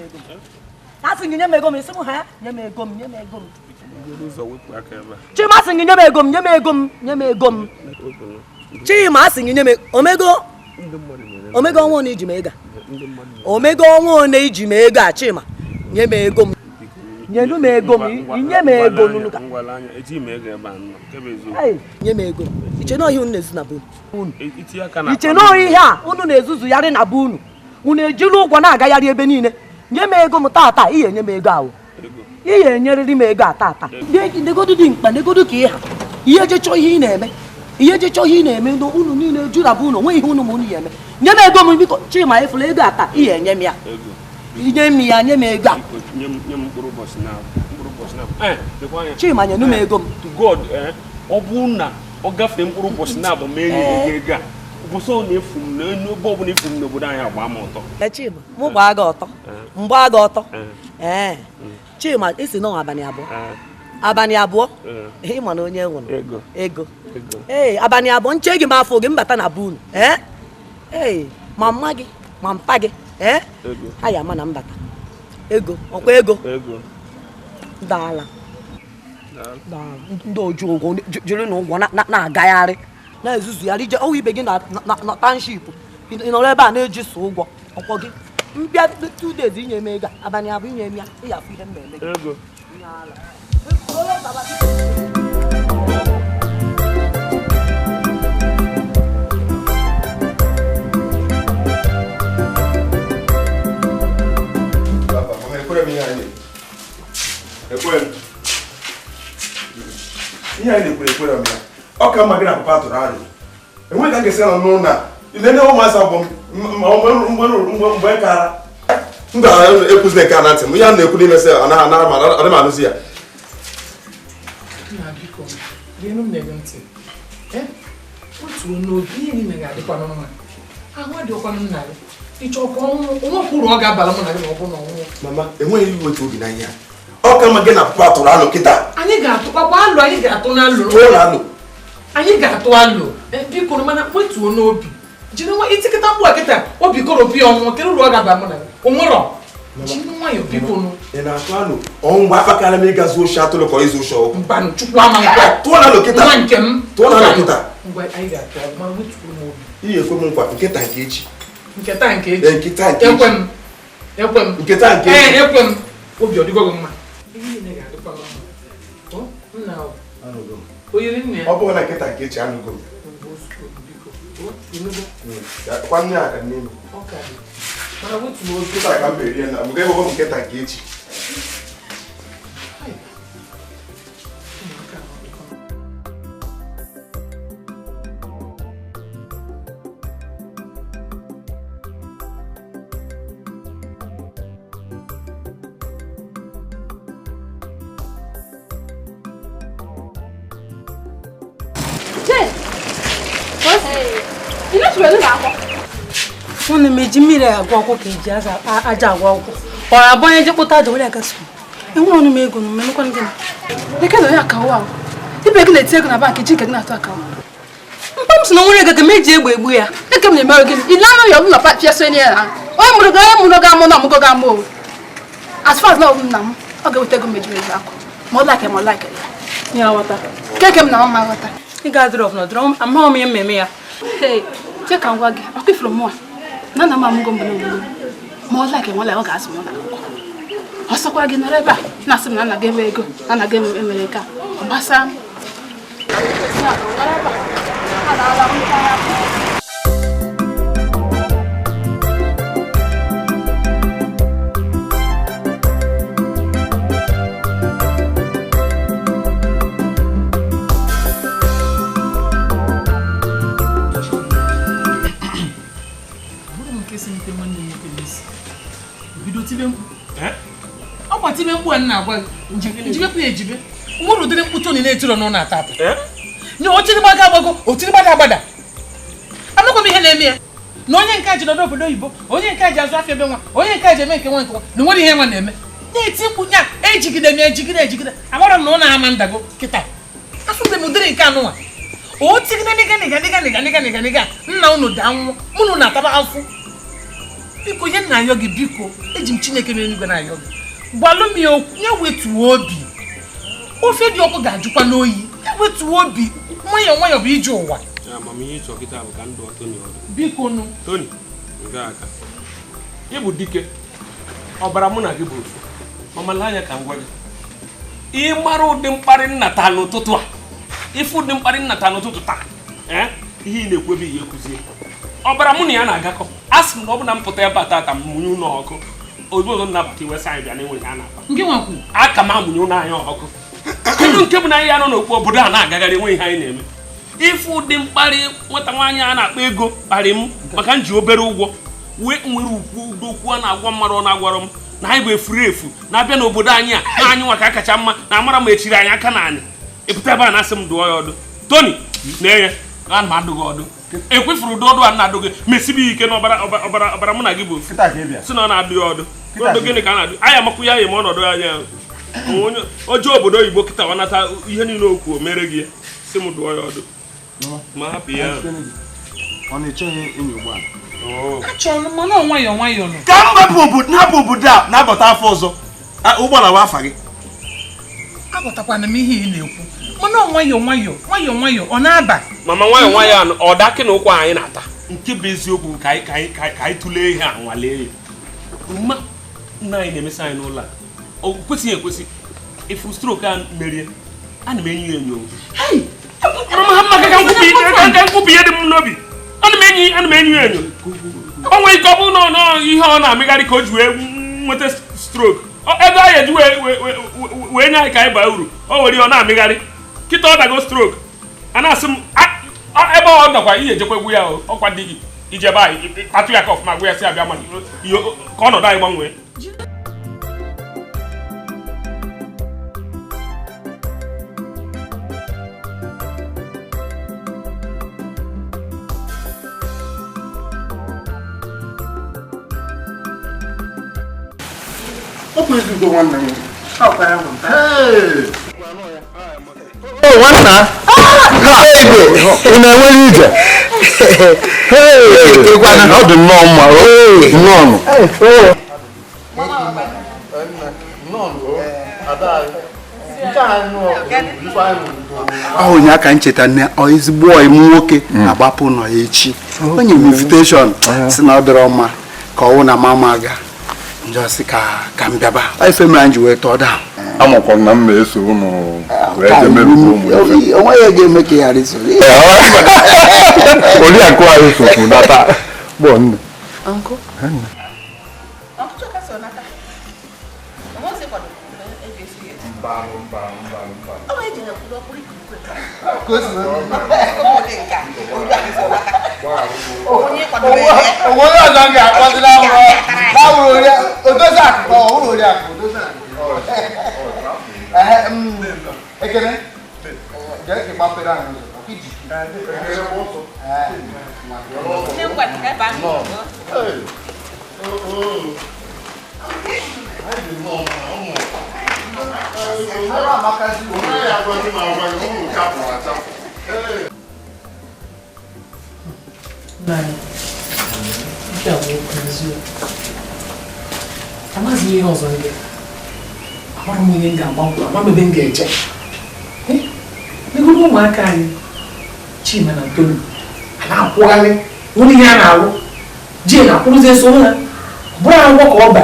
ego m. Asị gị nye m ego m, isi m ha nye m ego m, nye m ego m. Chima, asị gị nye m ego m, nye m ego m, nye m ego m. Chima, asị gị nye m omego omego ọnwa one iji m ego a, omego ọnwa one iji m ego a. Chima, nye m ego m, nyelu m ego m, nye m ego nunu ka nye m ego. Iche na ihe unu na-ezu na be unu, iche na ihe a unu na-ezuzugharị na be unu, unu ejiri ụgwọ na-agagharị ebe niile. Nye m ego m tata, ihe nye m ego ahụ, ihe enyerịrị m ego a tata. Negodu dị mkpa, negodu ka ịha ihe eje chọọ ihe ị na-eme, ihe eje chọọ ihe ị na-eme. Unu niile juru abụ unu onwe ihe unu ma unu ya eme. Nye m ego m biko. Chima, efula ego a taa, ihe enye m ya, nye m ya, nye m ego a. Chima, nyenu m ego m. Ọ bụrụ na ọ gafee mkpụrụ ụbọchị na-abụ m enye ego a, ụbọchị ọ na-efu m n'ebe ọ bụla efu m n'obodo anyị agba m ọtọ. Chima, mụ gbaa gị ọtọ, m gbaa gị ọtọ. Ee Chima, isi nọ abalị abụọ, abalị abụọ, ịma na onye nwụrụ ego. Ee, abalị abụọ nche gị m afọ gị mbata na be unu. Ee ee, ma mma gị ma mpa gị, ee ha ya ama na mbata ego ọkwa ego daala. Ndị oji ụgwọ jiri na ụgwọ na-agagharị na-ezuzugharị ije ọwụ ibe gị na township, ị nọrọ ebe a na-eji so ụgwọ ọkwọ gị mbịa 2 days inye m ego abalị abụọ inye m ya, ịyafụ ihe m na-eme gị. Ihe anyị na-ekwere ekwere m ya, ọ ka mma gị na papa tụrụ aro. Enweghị ka m ga-esi nọ n'ụlọ na ilele ụmụazị ọgbọ m mgbe kara m gara ekwuzi nke a na ntị m. Ihe a na-ekwu n'ime sị anaghị anara m adị m anụzi ya. Mama, enweghị iwetu obi n'anya. Ọ ka mma gị na papa tụrụ alụ kịta. Anyị ga-atụkwa alụ, anyị ga-atụ n'alụ. Tụọ alụ. Anyị ga-atụ alụ. Biko mana wetuo n'obi. Jiri nwa itikịta mkpu a kịta, obi koropi ọnwụ, kedu uru ọ ga-aba mụ na gị? O nwero. Jiri nwayọọ biko nụ. Ị na-atụ alụ? Ọ ngwa akpakara m ịga zuo oshi atụrụ ka ọ izu oshi ọkụ. Mbanụ Chukwu ama nkwa. Tụọ n'alụ kịta. Nwa nke m. Tụọ n'alụ kịta. Ngwa anyị ga-atụ alụ, mana wetuo n'obi. Ihe ekwe m nkwa nkịta nke echi. Nketa nke echi. Nkịta nke echi. Ekwe m. Ekwe m. Nkịta nke echi. Ee, ekwe m. Obi ọ dịgo gị mma? Ihe niile ga-adịkwa mma. Ọ nna o. Ọ bụghị na nkịta nke echi anụgo m. Kwa nne aka n'ime. Nkịta ka m merie na m ga-ewego m nkịta nke echi. Nwanne m eji mmiri agwọ ọkwụ ka eji aja agwọ ọkwụ. Ọ abụ onye je kpụta aja were aga sukuu. Enwere ọnụ m ego na mmemekwanụ gịnị? Dịka na onye akawo ahụ. Ibe gị na-eti ego na bankị ji nke gị na-atụ akawo. Mpa m sị na nwere ego ka m eji egbe egbu ya. Eke m na-emerụ gịnị? Ile anụ ya ọbụla pịa so ya na. Onye mụrụ gị, onye mụrụ gị amụ na ọmụgọ gị amụ o. As far as na ọ bụ nna m, ọ ga-eweta ego m eji ego akụ. Ma ọ like ma ọ like ya. Ya ghọta. Keke m na mama ghọta. Ị ga-adịrọ ọfụna dọrọ amaghị m ihe mmemme ya. Hey, che ka m gwa gị, ọkụ ifuru mụa. Na nna m amụgo mbụ n'obodo. Ma ọ like ma ọ like ọ ga-azụ m n'akwụkwọ. Ọ sọkwa gị nọrọ ebe a na-asị m na nna gị eme ego, na nna gị emere nke a. Ọ gbasa m. Ya, nọrọ ebe a. A na-ala m nta. Ọkwa tibe mkpu a na-agwa gị njibekwa ya ejibe nwere ụdịrị mkpu Tony na-etiro n'ụlọ ata ata nye otiri gbago agbago otiri gbada agbada amakwa m ihe na-eme ya na onye nke a ji nọdụ obodo oyibo, onye nke a ji azụ afịa ebe nwa, onye nke a ji eme nke nwa nke nwa na nwere ihe nwa na-eme na-eti mkpu nya ejigide m ejigide ejigide agbara m na ụlọ ama ndago kịta asụte m ụdịrị nke anụnwa o tigide nịga nịga nịga nịga nịga nịga nịga nna unu daa nwụọ mụ na unu ataba afụ. Biko ihe nna ayọ gị biko eji m Chineke n'eluigwe na-ayọ gị. Gbalụ m ya okwu ya wetuo obi. Ofe dị ọkụ ga-ajụkwa n'oyi. Ya wetuo obi nwayọọ nwayọọ bụ ije ụwa. Amamihe ịchọ kịta bụ ka ndụ Tony ọdụ. Biko nụ. Tony, nke aka. Ị bụ dike. Ọbara mụ na gị bụ ofu. Mama lee anya ka m gwa gị. Ị mara ụdị mkparị nnata n'ụtụtụ a. Ife ụdị mkparị nnata n'ụtụtụ taa. Ihe ị na-ekwu ebe ihe ekwuzie. Ọbara mụ na ya na-agakọ. A sị m na ọ bụ na m pụta ebe a tata m mụnye ụlọ ọkụ. Ozugbo ọzọ nnabata iwe sị anyị bịa na-enweghị a na-akpa. Aka m amụnye ụlọ anyị ọkụ. Kedu nke bụ na anyị ya nọ n'okpu obodo a na-agagharị enwe ihe anyị na-eme. Ife ụdị mkparị nwata nwaanyị a na-akpa ego kparị m maka m ji obere ụgwọ wee nwere ukwu ụdọ okwu a na-agwa mmadụ ọ na-agwarọ m na anyị bụ efuru efu na-abịa n'obodo anyị a na anyị nwa ka kacha mma na amara m echiri anyị aka naanị ịpụta ebe a na-asị m dụọ ya ọdụ. Tony na-enye ana m adụ gị ọdụ ekwefuru ụdọ ọdụ a na-adụ gị mesibe ike na ọbara ọbara ọbara mụ na gị bụ ofu si na ọ na-adụ ya ọdụ ọdụ gịnị ka a na-adụ anyị amakwu ya ma ọnọdụ anya onye oje obodo oyibo kịta ọ nata ihe niile okwu o mere gị si m dụọ ya ọdụ ma hapụ ya. Ọ na-echeghị enyi ụgbọala. Achọrọ m mana nwayọọ nwayọọ nọ. Ka m hapụ obodo a na-abata afọ ọzọ ụgbọala wa afa gị. Aghọtakwana m ihe ị na-ekwu mana nwayọọ nwayọọ nwayọọ nwayọọ ọ na-aba. Mama nwayọọ nwayọọ ọ dakị na ụkwụ anyị na-ata. Nke bụ eziokwu ka anyị tụlee ihe a nwalee ya. Mma nna anyị na-emesa anyị n'ụlọ a o kwesịghị ekwesị ifu stroke a merie ana m enyi ya enyo. Mama ka nkwupụ ihe dị m n'obi. Ana m enyi ya enyo. O nwere ike ọ bụrụ na ihe ọ na-amịgharị ka o ji wee nweta stroke. Ego anyị eji wee nye anyị ka anyị baa uru. O were ihe ọ na-amịgharị. Kịta ọ dago stroke. A na-asị m ebe ọ dakwa ihe ejekwa egwu ya ọkwa dị gị ije ebe anyị atụ ya ka ọfụma gwa ya si abịa ma ka ọnọdụ anyị gbanwee. Nwanna ị na-enwere ije ọ dị nnọọ mma nnọọ. Ọ onye aka ncheta na ezigbo ọyị m nwoke na-agbapụ nọ ya echi onye m invitation si na ọ dịrọ mma ka ọ wụ na mama ga njọsị ka m bịaba ife mere anyị ji wee tọọ daa. Amakwa m na m na-eso ụnụ wee jee merụta ụmụ ife. Onwe ya ga-eme ka ghara iso. Oriakụ anyị sokwu nata. Gbọ nne. Onye ọzọ m ga-akpọzila odozi akụ ọhụrụ oriakụ odozi akụ. Ekene, jee ka gbapere anyị ụzọ ọkụ iji. Amaghị m ihe ọzọ ndị amara m onye m ga-agba ama m ebe m ga-eje. Negoro ụmụaka anyị Chima na Tony a na-akwụgharị nwere ihe a na-alụ ji na-akwụrụzi eso ha ọ bụrụ akwụkwọ ka ọ ba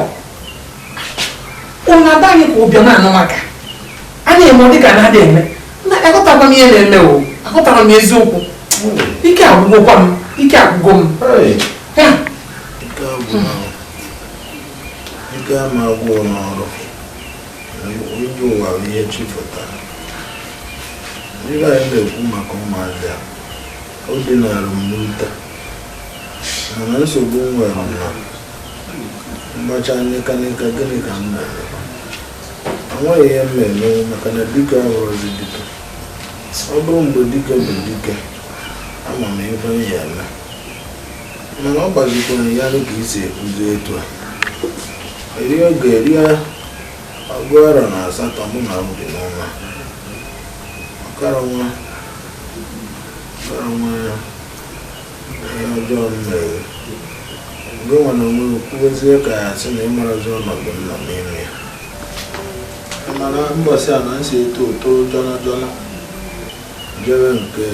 ụnụ ada anyị ka ụbịa na-anụ maka a na-eme ọ dịka na-adị eme. Aghọtakwa m ihe na-eme o aghọtara m eziokwu ike agwụgwọkwa m ike agwụgwọ m. Ike ama agwụ n'ọrụ ije ụwa bụ ihe chi fụtara. Ndị anyị na-ekwu maka ụmụazị a o dinara m n'ute mana nsogbu m nwere na mgbacha nịkanịka gịnị ka m na-emekwa enweghị ihe m na-emenwu maka na dike abụrụzi dike. Ọ bụrụ mgbe dike bụ dike ama m ife m ya eme mana ọ gbazikwara ya ka isi ekwuzi etu a eri oge rie ọgụ arọ na asatọ mụ na m dị n'ọnwa ọkara nwa ihe ọjọọ m mere Mgbe nwa na onwe kwubezie ka ya sị na ịmarazi ọnọdụ m nọ n'ime ya. Mana mbọsị a na nsi eto ụtọ jọna jọna jebe nke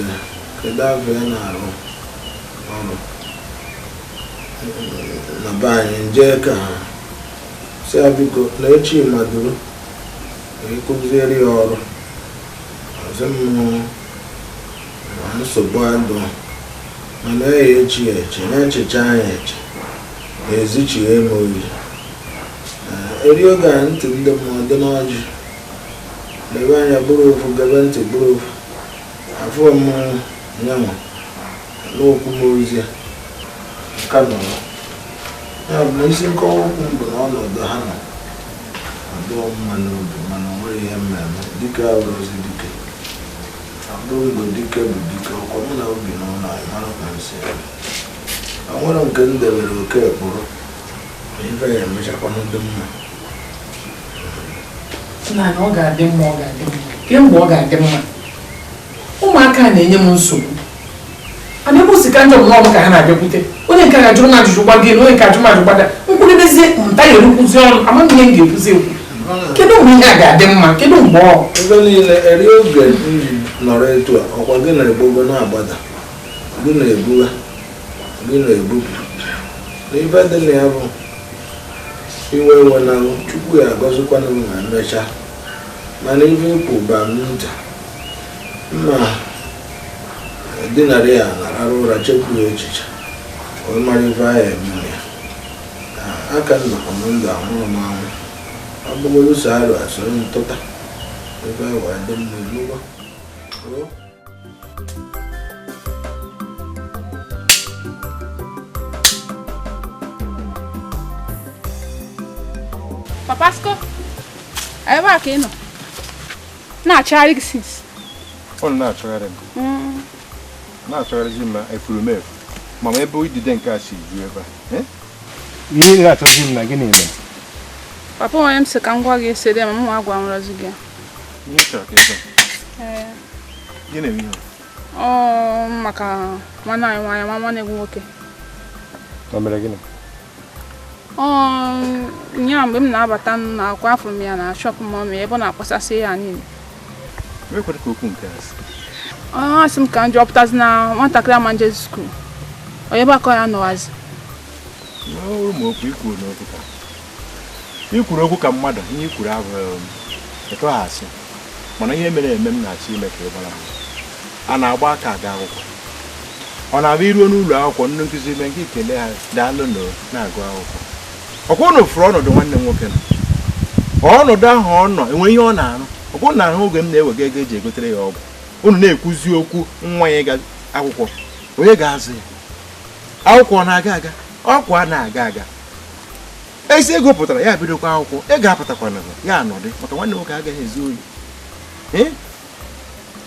kedu afọ ya na-arụ ọrụ na be anyị njee ka si ya biko na echi maduru ka ịkụziere ya ọrụ ọzọ m na nsogbu adụ mana ya echi ya eche na echicha ya eche na ezichigha m oyi. Eri oge a ntị ndị mmụọ dị n'ọjị lebe anya bụrụ ofu gebe ntị bụrụ ofu afọ m nyanwa n'okwu m ozi a nka nọrọ ya bụ na isi nkọwa okwu m bụ na ọnọdụ ha nọ adịghị mma n'obi mana o nwere ihe mmemme dike abụrụzi dike abụrụ mgbe dike bụ dike ọkwa mụ na obi n'ụlọ anyị mara ka m si eme o nwere nke m debere oke ekpụrụ ma ife ya emechakwanụ dị mma. Nna ọ ga-adị mma, ọ ga-adị mma kemgbe ọ ga-adị mma. Ụmụaka na-enye m nsogbu a na-ekwusị ka njọ m ka ha na-abịakwute onye nke ga-ajụrụ m ajụjụ gbago elu onye nke ajụ m ajụ gbada nkwudebezie nta ya erukwuzi ọnụ ama m ihe m ga-ekwuzi ekwu. Kedu mgbe ihe a ga-adị mma? Kedu mgbe ọ ebe niile eri oge m ji nọrọ etu a ọkwa gị na-egbogo na-agbada gị na-ebuga gị na-ebupụ n'ife dị na ya bụ iwe enwenahụ Chukwu ya agọzikwanụ m ma emechaa mana ife ikwu ba m ntị mma dinara ya na-arara ụra chepụ ya echiche wee mara ife ahụ eme ya aka nnọkọ m ndụ anwụrụ m anwụ ọ bụgoro so arụ asoro ntụta ife ahụ wee dị mma elugo. Papasko, ebe a ka ị nọ na-achọgharị gị since. Ọ na-achọgharị m. Na-achọgharịzi m efuru m efu. Mama ebe idide nke a si ju ebe a. Ihe ị na-achọzi m na gịnị mere? Papa onye m sị ka m gwa gị esere ma mụ agwa nrọzi gị. Ihe chọrọ ka ị gwa? Ee. Gịnị mere ihe? Ọ maka nwanne anyị nwaanyị nwa nwanne gị nwoke. O mere gịnị? Nya mgbe m na-abata na akwa afọ m ya na shop mọmị ebe ọ na-akpọsasị ya niile. Ekwere ka okwu nke a sị. Ọ sị m ka m jụọ na nwatakịrị ama nje skuul. Onye ebe akọ ya nọwazi. Ụmụ okwu ikwuru n'okwu ka. Ikwuru okwu ka mmadụ ihe ikwuru abụghị eto ha asị. Mana ihe mere eme m na-achọ ime ka ị gbara m. A na-agba aka aga akwụkwọ. Ọ na-abịa iruo n'ụlọ akwụkwọ ndị nkụzi ime nke ikele ha daalụ na-agụ akwụkwọ. Ọkwa ụnụ fụrụ ọnọdụ nwanne m nwoke nọ. Ọnọdụ ahụ ọ nọ enwere ihe ọ na-arụ. Ọkwa ụnụ na-ahụ oge m na-ewega ego eji egotere ya ọgwụ. Unu na-ekwuzi okwu nwa ya ịga akwụkwọ. Onye ga-azụ ya? Akwụkwọ na-aga aga. Ọkwa na-aga aga. Ezi ego pụtara ya bidokwa akwụkwọ. Ego apụtakwana ya anọdị maka nwanne nwoke agaghị ezu oyi.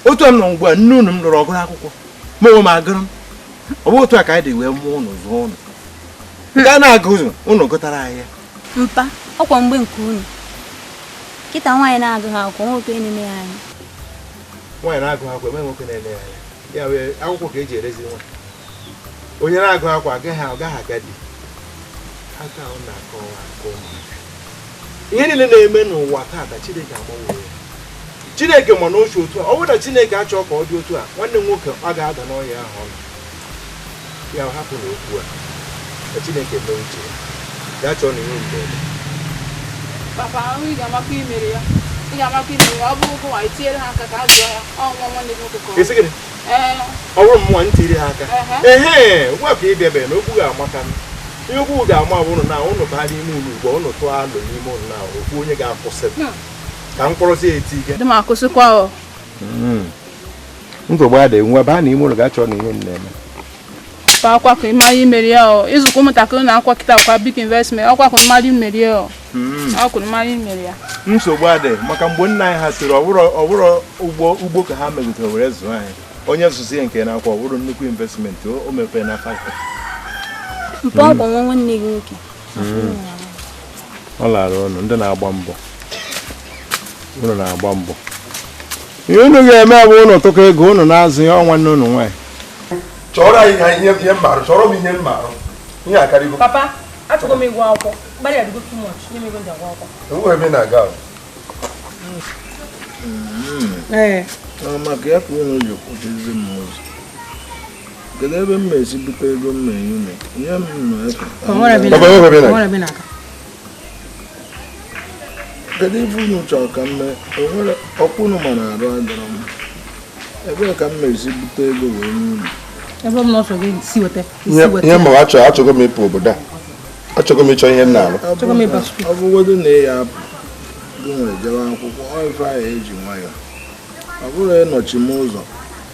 Otu a m nọ ugbu a nne unu m lụrụ ọgụrụ akwụkwọ. Ma onwe m agụrụ m. Ọ bụ otu a ka anyị dị wee mụọ ụnụ zụọ ụnụ. Nke a na-agụ ụzọ ụnụ gụtara anyị ya. Mpa, ọkwa mgbe nke unu. Kịta nwaanyị na-agụghị akwụkwọ nwoke na-eme ya anya. Nwaanyị na-agụ akwụkwọ enweghị nwoke na-ele ya anya. Ya wee akwụkwọ ka eji erezi nwa. Onye na-agụ akwụkwọ agaghị aga di. Aka ọ na-akọwa aka ụmụaka. Ihe niile na-eme n'ụwa taata Chineke agbanwewo ya. Chineke ma na oche otu a. Ọ bụrụ na Chineke achọọ ka ọ dị otu a, nwanne m nwoke ọ ga-ada n'ọhịa ahụ ọ nọ. Ya hapụ na okwu a. Chineke mee uche ya. Gaa chọọ na ihe mberede. Papa, ị ga-amakwa imere ya. Ị ga-amakwa imere ya. Ọ bụrụ gị nwa itinyere ha aka ka a zụọ ya. Ọ nwa nwanne gị nwoke ka ọ. Esi gịnị? Ọ bụrụ m nwa ntiri ha aka. Ehe, ugbu a ka ị bịabeghị na okwu ga-amaka m. Ihe okwu ga-ama bụ ụnụ na ụnụ baa n'ime ụlọ ugbu a ụnụ tụọ alụ n'ime ụnụ na okwu onye ga-akwụsị m. Ka m kpọrọzie eti ike. Dị m akwụsịkwa o. Nsogbu adịghị nwa baa n'ime ụlọ gaa chọọ na ihe m na-eme. Papa akwa ka ịmara imeri ya o. Ịzụkwa ụmụntakịrị na-akwa kịta akwa big investment ọkwa ka ịmara imeri ya o. Ọ kwuru mara imeri ya. Nsogbu adịghị maka mgbe nna anyị ha sịrị ọ bụrụ ugbo ka ha megidere were zụọ anyị. Onye zụzi ya nke na-akwa ọ bụrụ nnukwu investment o mepee na factory. Mpa ọkwa nwa nwanne gị nwoke. Ọ lara ụnụ ndị na-agba mbọ. Ụnụ na-agba mbọ. Ihe unu ga-eme bụ ụnụ tụkọ ego ụnụ na-azụ ya ọ nwanne ụnụ nwaanyị. Chọrọ anyị ihe mmarụ, chọrọ m ihe mmarụ. Ihe akarịgo. Papa, achọgo m ịgụ akwụkwọ. Mkparị adịgo too much. Nye m ego m ji agụ akwụkwọ. Enweghị ebe ị na-aga. Ee. Maka ya ka unu ji kwụsịzi m ụzọ. Kedu ebe m na-esi bute ego m na-enye unu? Nye m efe. Kedu ife unu chọrọ ka m mee? Onwere ọkwa unu mara arụ adọrọ m. Ebee ka m na-esi bute ego wee nye unu? Ebe m nọsọ gị si weta. Ihe ma achọgo m ịpụ obodo a. Achọgo m ịchọ ihe m na-arụ. Ọ bụgodu na ị ya apụ gị nwere jebe akwụkwọ ọ ife ahụ eji nwayọọ. Ọ bụrụ ịnọchi m ụzọ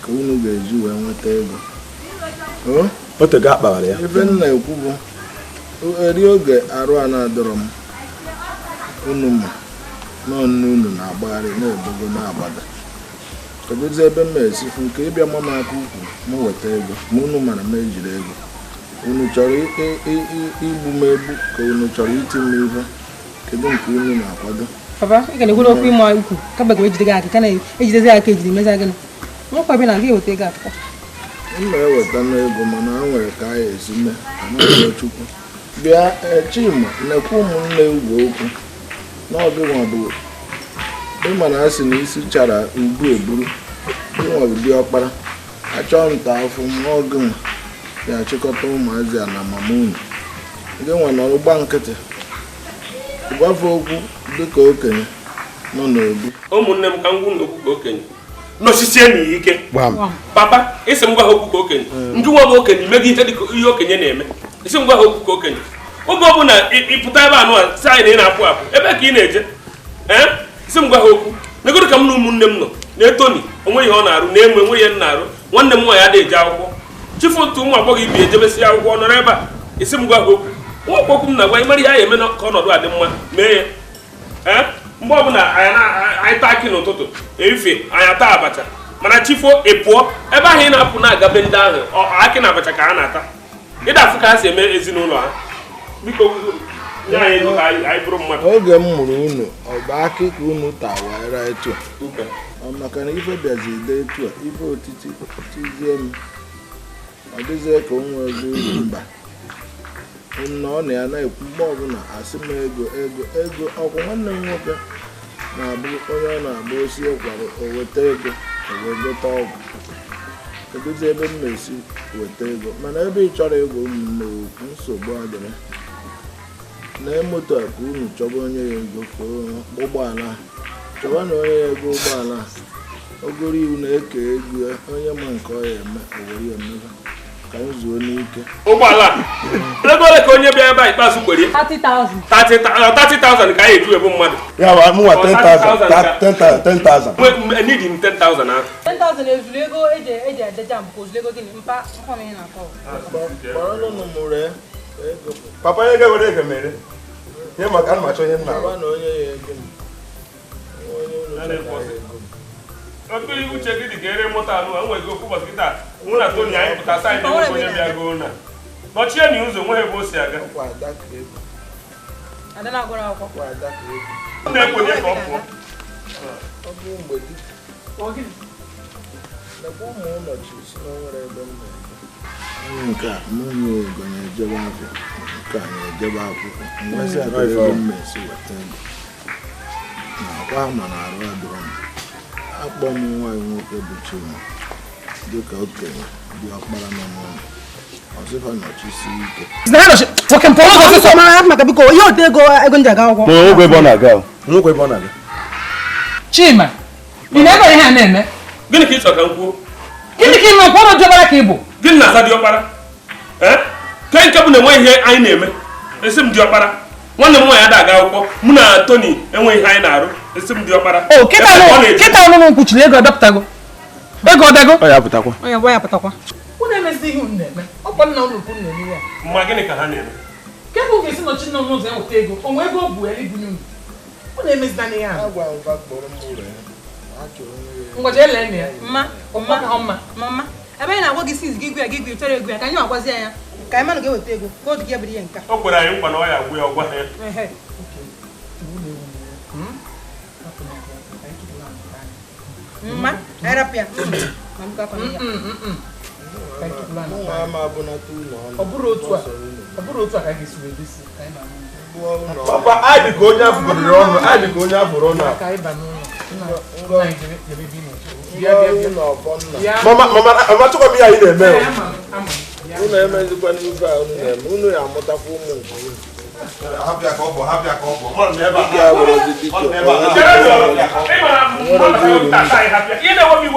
ka unu ga-eji wee nweta ego. Ife m na-ekwu bụ eri oge arụ a na-adọrọ m unu ma nọ nne unu na-agbagharị na-ebogo na-agbada. Kedụzi ebe m esi nke ịbịa ma m aka ukwu m weta ego ma unu mara m ejiri ego. Unu chọrọ igbu m egbu ka unu chọrọ iti m ihe? Kedu nke unu na-akwado? Papa, ị ga na-ekwuru okwu ịma ukwu ka mgbe ejide gị aka ka na-ejidezi aka ejide mezi gịnị? Nwekwa ebe na gị eweta ego akwụkwọ. M na-eweta n'ego mana a nwere ka anyị esi mee anaghị Chukwu. Bịa Chima, nekwa ụmụnne ugwu okwu n'ọgịnwa bụ ịma na asị na isi chara ugwu eburu ịnwa bụ diọkpara achọọ nta afọ ma ọgịnwa ga-achịkọta ụmụazị a na mama unu. Gị nwa nọrọ gba nkịtị gwafe okwu dịka okenye nọ n'obi. Ụmụnne m ka m gwu n'okwu ka okenye nọchisie n'iyi ike. Papa, isi m gwa ha okwu ka okenye. Ndị nwa bụ okenye imego ihe dịka ihe okenye na-eme. Isi m gwa ha okwu ka okenye. Oge ọ bụla ị pụta ebe anụ a sị anyị na ị na-apụ apụ ebe ka ị na-eje. Ee, isi m gwa ha okwu. Negoro ka m na ụmụnne m nọ na-etoni onwe ihe ọ na-arụ na-enwe enwe ihe m na-arụ. Nwanne m nwaanyị adịghị eje akwụkwọ. Chifu otu ụmụ agbọghọ ibi ejebesi akwụkwọ nọrọ ebe a. Isi m gwa ha okwu. Nwa okwu m na-agwa ị mara ihe anyị eme ka ọnọdụ a dị mma mee ya. Ee, mgbe ọbụla anyị taa akị n'ụtụtụ efe anyị ata abacha mana chifo ị pụọ ebe ahụ ị na-apụ na-agabe ndị ahụ akị na abacha ka ha na-ata. Ịda afụ ka ha si eme ezinụlọ ha. Biko nye anyị ego ka anyị bụrụ mmadụ. Oge m mụrụ unu ọ bụ akị ka unu taa were etu a. Maka na ife bịazi de etu a ife otiti tizie m ọ dịzie ka o nwee ego uru mba. Nọ na ya na-ekwu mgbe ọbụla asị m ego ego ego ọkwụ nwanne m nwoke na-abụ onye ọ na-agba osi kwara o weta ego o wee gote ọgwụ. Kedụzi ebe m na-esi weta ego mana ebe ị chọrọ ego ụmụnne okwu nsogbu adịrị na moto a ka unu chọba onye ya ego ka ụgbọala chọba na onye ya ego ụgbọala ogoro iwu na-eke ego onye ma nke ọ ya eme o were ya emebe ka m zuo n'ike. Ụgbọala ego ole ka onye bịa ebe a ikpeazụ kwere? 30,000. 30,000 ka anyị eju ebu mmadụ. Ya bụ mụnwa 10,000. 10,000. Need m 10,000 ahụ. 10,000 ezuru ego eji eje jam ka ozuru ego gịnị mpa nkwa m ihe na-akọ. Papa onye ga-ewere ego mere. Ihe maka ana m achọ ihe m na-arụ. Otu uche gị dị ka ere moto anụ a nwere okwu ụbọchị kịta mụ na Tony anyị pụta saịdị enweghị onye bịa goo na nọchie na ụzọ nweghị ebe o si aga. Na-ekwenye ka ọ pụọ. Nke a mụ nye ego na-ejebe afịa nke a na-ejebe akwụkwọ nwesị aka ebe m na-esi weta ego na akwa ma na arụ adịrọ m. Akpọ m nwaanyị nwoke bụ Chima dịka okenye dị ọkpara nọ n'ụlọ ọsịfa nọchisi ike. Chima, ị na-eme ihe a na-eme? Gịnị ka ị chọrọ ka m kwuo? Gịnị ka ị na ọkpọrọ diọkpara ka ị bụ? Gịnị na-aza diọkpara? Ee? Ke nke bụ na enweghị ihe anyị na-eme. Esi m diọkpara. Nwanne m nwaanyị ada aga akwụkwọ mụ na Tony enweghị ihe anyị na-arụ. Esi m diọkpara. O kịta ọnụnụ nkwuchiri ego adọpụtago. Ego ọdago? Ọ ya pụtakwa. Ọ ya pụtakwa. Unu emezi ihe unu na-eme. Ọkwa nna unu ukwu na-eme ya. Mma gịnị ka ha na-eme? Kemgbe unu ga-esi nọchi nna unu ụzọ enweta ego, o nwee ego o bu ya ibunye unu. Unu emezina ihe ahụ. Agwa m fa kpọrọ m ụlọ ya. Ngwa jee lee ya. Mma, mma, mma. Ebe anyị na-agwa gị since gị gụ ya gị gụ chọrọ ego ya ka anyị agwazi ya ka anyị manụ ga-eweta ego ka o ji gị ebiri ihe nka. O kwere anyị nkwa na ọ ya agwụ ya ọgwa ya. Mma, anyị rapụ ya. Ọ bụrụ otu a, Ọ bụrụ otu a ka a ga-esi wee desi ka anyị baa n'ụlọ. Papa, anyị dị ka onye afụgoriri ọnụ, anyị dị ka onye afụrụ ọnụ a. Ka anyị baa n'ụlọ. Nna anyị jebe ebe ị na-eche. Bịa bịa bịa. Mama, mama, mama, chọkwa m ihe anyị na-eme o. Unu emezikwana ife a unu na-eme, unu ya amụtakwa ụmụ nke unu. Hapịa ka ọ bụ, hapịa ka ọ bụ. Mmadụ nọ ebe a. Dike a were ozi dike. Mmadụ nọ ebe a.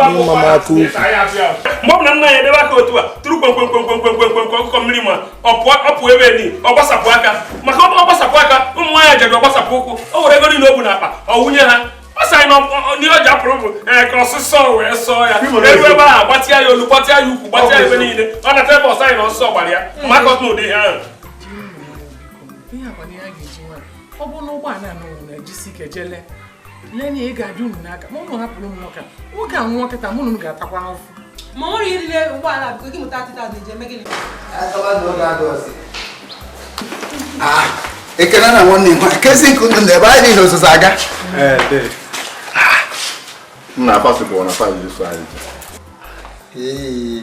Mma m aka ukwu. Mgbe ọbụla nna ya edebe aka otu a tụrụ kwemkwemkwemkwemkwemkwem ọkụkọ mmiri ma ọ pụọ ebe ni ọ gbasapụ aka maka ọ gbasapụ aka ụmụ nwaanyị jere ọ gbasapụ ụkwụ o were ego niile o bu n'akpa ọ wụnye ha ọ sị anyị na n'ihe o ji apụrụ bụ ee ka ọsịsọ wee sọọ ya elu ebe ahụ gbatịa ya olu gbatịa ya ukwu gbatịa ya ebe niile ọ nata ebe ọsọ anyị na ọsịsọ gbara ya maka ọtụ n'ụdị ihe ahụ. Ihe akwa na ihe a ga-eji nwayọ ọ bụrụ na ụgbọala a nụrụ na-ejisi ike jele lee na ị ga-abịa unu n'aka ma ụnụ hapụrụ ụmụ nwoke a nwoke a nwụọ kịta mụ na unu ga-atakwa afụ. Ma ọ nwere ihe niile ụgbọala biko gị mụta 3000 eji eme gịnị? Ekene na nwanne m kezi nke unu na ebe anyị niile ososo aga. Nna pasịpụ na faịlụ so anyị. Ee,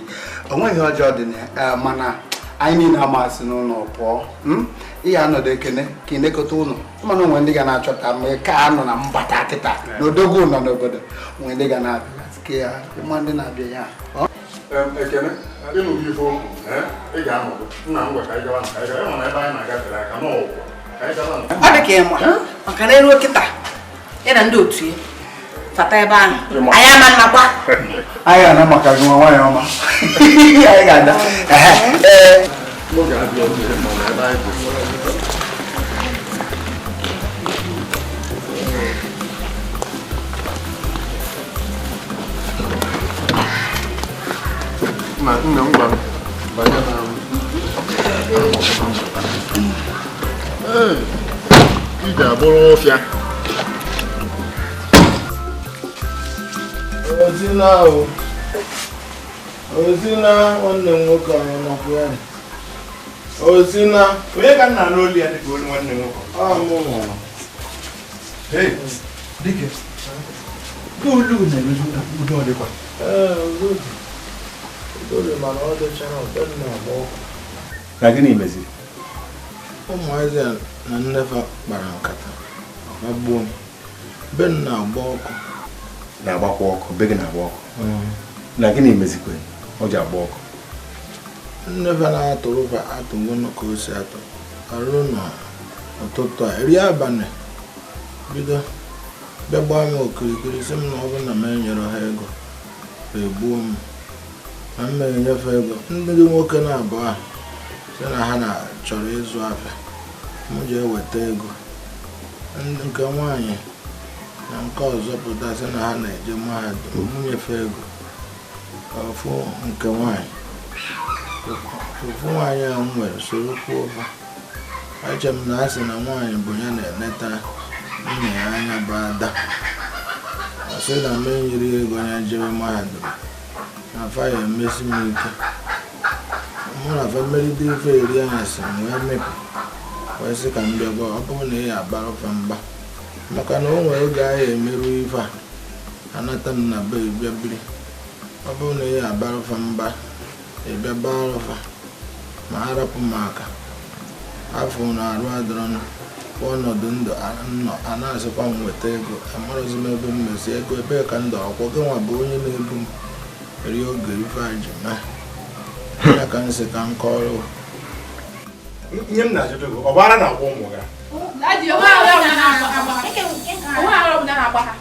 o nweghị ọjọọ dị na ya mana anyị niile amasị n'ụlọ pụọ. Ihe anọdụ Ekene ka ị nekọta ụlọ mana onwe ndị ga na-achọta ma ka anọ na mbata kịta na odogwu nọ n'obodo onwe ndị ga na-abịa ka ya ịma ndị na-abịa ya. Ekene, ịnụ gị ife okwu, ị ga-anọdụ nna m gwa ka anyị gawa ka anyị gawa ịma na ebe anyị na-agafere aka n'ụkwụ ka anyị gawa. Ọ dị ka ịma maka na eruo kịta ya na ndị otu ya fata ebe ahụ anyị ama nnakwa. Anyị ga-ana maka gị nwa nwaanyị ọma. Anyị ga-ada. Ee. N'oge abịa oge ma na ebe anyị bụ. Na nne m gwara banye na ee ị ga-abụrụ ọfịa. Ozina o. Ozina nwanne m nwoke ọ nọkwa ya. Ozina. Onye ka nna n'olu ya dịka olu nwanne m nwoke? Ọ mụ nwụrụ. Hey, dike. Olu na-emezu udo ọ dịkwa. Ee, udo dị. Udo dị mana ọ dịchara ụtọ m na-agba ọkụ. Na gịnị meziri? Ụmụazị a na nnefa kpara nkata. Ọ gbuo m. Be m na-agba ọkụ. Na-agbakwa ọkụ, be gị na-agba ọkụ. Na gịnị mezikwe ọ ji agba ọkụ? Nnefa na-atụrụfa atụgo ka o si atụ. Arụ n'ụtụtụ a, eri abalị bido bịa gbaa m okirikiri sị m na ọ bụrụ na m enyere ha ego egbuo m na m enyefe ego. Ndị nwoke na-abụọ a sị na ha chọrọ ịzụ afịa m ji eweta ego. Nke nwaanyị na nke ọzọ pụta sị na ha na-eje mahadum m nyefe ego. Ofu nke nwaanyị ofu nwaanyị ahụ m nwere soro kwuo ụfa. Eche m na a sị na nwaanyị bụ ya na-eneta nna ya anya bụ ada. Ọ sị na m enyere ego ya jebe mahadum na fa ya emesi m ike. Mụ na fa mmeride ife eri anyasị m wee mepụ wee sị ka m bịa gwa ọ bụrụ na ị ya agbara fa mgba maka na o nwere oge ahụ emerụ ife a anata m na be bịa biri. Ọ bụrụ na ị ya agbara fa mgba ị bịa bara fa ma arapụ m aka. Afọ na arụ adịrọnụ ọnọdụ ndụ nọ a na-asịkwa m nweta ego amarọzi m ebe m mesi ego ebee ka ndụ akwụkwọ gị nwa bụ onye na-ebu m eri oge ife a ji mee ya ka m sị ka m kọrọ. Ihe m na-ajụ gị ọ bụ ara na-agwa ụmụ gị? Onwe ara ọbụla na-agba ha.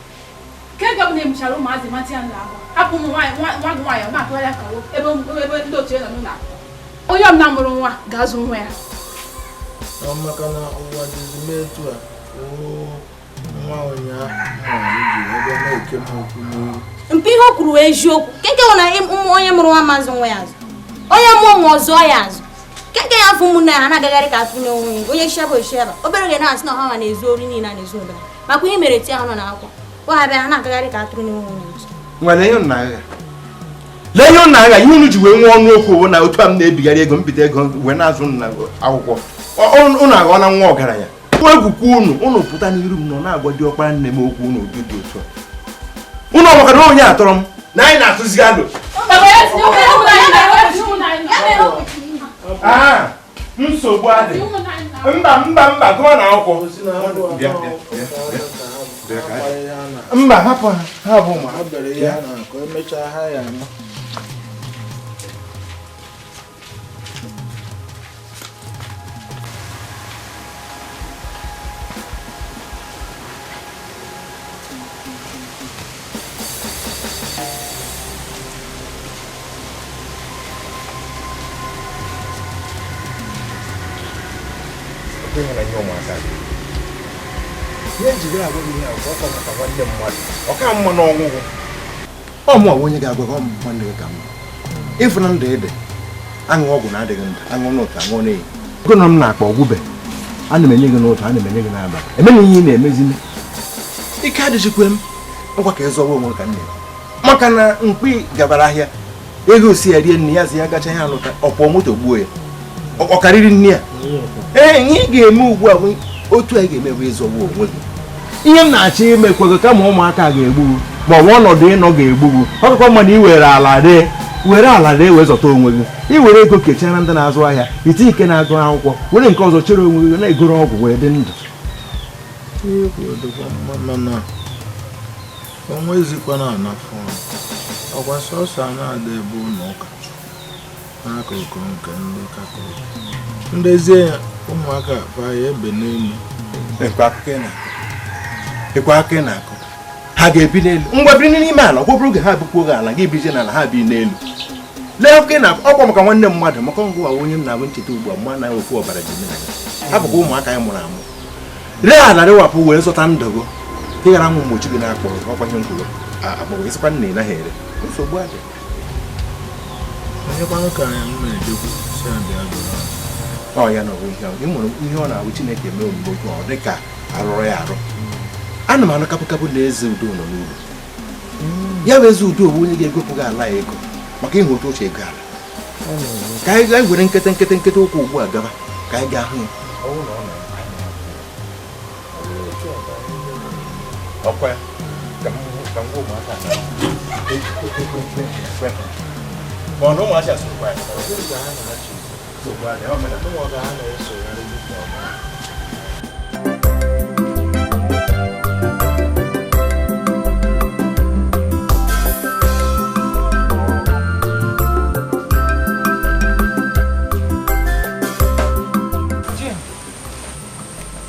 Ka ego ọbụla emuchara ụmụazị mati ya na-agba hapụ ụmụ nwaanyị nwa gị nwaanyị ọ na-akụgharị aka ebe ndị otu ya nọ n'ụlọ akwụkwọ. Onye ọbụla mụrụ nwa ga-azụ nwa ya. Ọ maka na ụwa dịzi m etu a nwa ụnyaahụ ji ebe na-eke m okwu n'ihu. Mpi ihe o kwuru wee eziokwu. Keke na onye mụrụ nwa mazụ nwa ya azụ. Onye mụọ nwa ọzụọ ya azụ. Keke ya afụ ụmụnne ya ha na-agagharị ka atụ n'onwe ya. Onye sheba osheba. Obere oge na-asị na ọha na-ezu ori niile a na-ezu obere. Makwa ihe mere ti ahụ nọ n'akwụkwọ. Gwa ha bịa ha na-agagharị ka atụrụ n'onwe ya. Nwere ihe nna agha. Lee ihe nna agha ihe unu ji wee nwee ọnụ okwu owo na otu a m na-ebigharị ego mbite ego wee na-azụ nna akwụkwọ. Unu aghọọla nwa ọgaranya. Egwukwa unu unu pụta n'iru m nọ na-agwa diọkpara nne m okwu unu ụdị dị otu a. Unu ọmakara na onye atọrọ m na anyị na-atụzi alụ. Nsogbu adị. Mba mba mba gụọ na akwụkwọ. Bịa bịa bịa. Mba hapụ ha ha bụ ụmụ. Ha bere ihe a na-akọ emechaa ha ya ama. Ihe njide agwa gị ihe agwa ọkọ maka nwanne mmadụ ọ ka mma n'ọnwụgwụ ọ mụ onye ga-agwa gị nwanne gị ka mma ịfụ na ndụ ede aṅụ ọgwụ na-adịghị ndụ aṅụ n'ụtụ aṅụ n'eyi ego nọ m na-akpa ọgwụbe ana m enye gị n'ụtụ ana m enye gị n'abalị emena ihe ị na-emezini ike adịghịkwe m ngwa ka ịzọwa onwe ka m na-ekwu maka na mkpi gabara ahịa ego si ya rie nne ya zi ya gacha ya alụta ọ pụọ moto gbuo ya ọ karịrị nne ya ee ihe ị ga-eme ugbu a bụ otu anyị ga-eme bụ ịzọwa onwe gị ihe m na-achọ imekwe gị kama ụmụaka ga-egbu gị ma ọ bụ ọnọdụ ịnọ ga-egbu gị ọ kakwa mma na ị were ala ree were ala ree wee zọta onwe gị ị were ego kechara ndị na-azụ ahịa ite ike na-agụ akwụkwọ were nke ọzọ chere onwe gị na-egoro ọgwụ wee dị ndụ ọkwa sọsọ a na-ada ebe ụlọ ụka n'akụkụ nke ndị Katọlik ndezie ya ụmụaka fa ya ebe n'elu ekwe aka ị na-akụ ha ga-ebi n'elu ngwa biri n'ime ala ọgwọ oge ha bụkwa oge ala ga-ebizie n'ala ha bi n'elu lee akụkọ ị na-akụ ọkwa maka nwanne mmadụ maka ngwa onye m na-abụ ncheta ugbu a mma na ofu ọbara ji na ha bụkwa ụmụaka anyị mụrụ amụ ree ala rewapụ wee zọta ndụ gị ị ghara nwụ mgbochi gị na-akpọrọ ọkwa ihe nkwuru akpọrọ ịsịkwa nna ị naghị ere nsogbu adị ọ ya na ihe ị nwere ihe ọ na-awụ Chineke mee omume otu ọ dị ka arụrụ ya arụ ana m anụ kapụkapụ na eze udo nọ n'ugbo ya bụ eze udo bụ onye ga-egopụ gị ala ya ego maka ịhụ otu oche ego ala ka anyị gaa were nkete nkete nkete ụkwụ ugbu a gaba ka anyị gaa hụ ya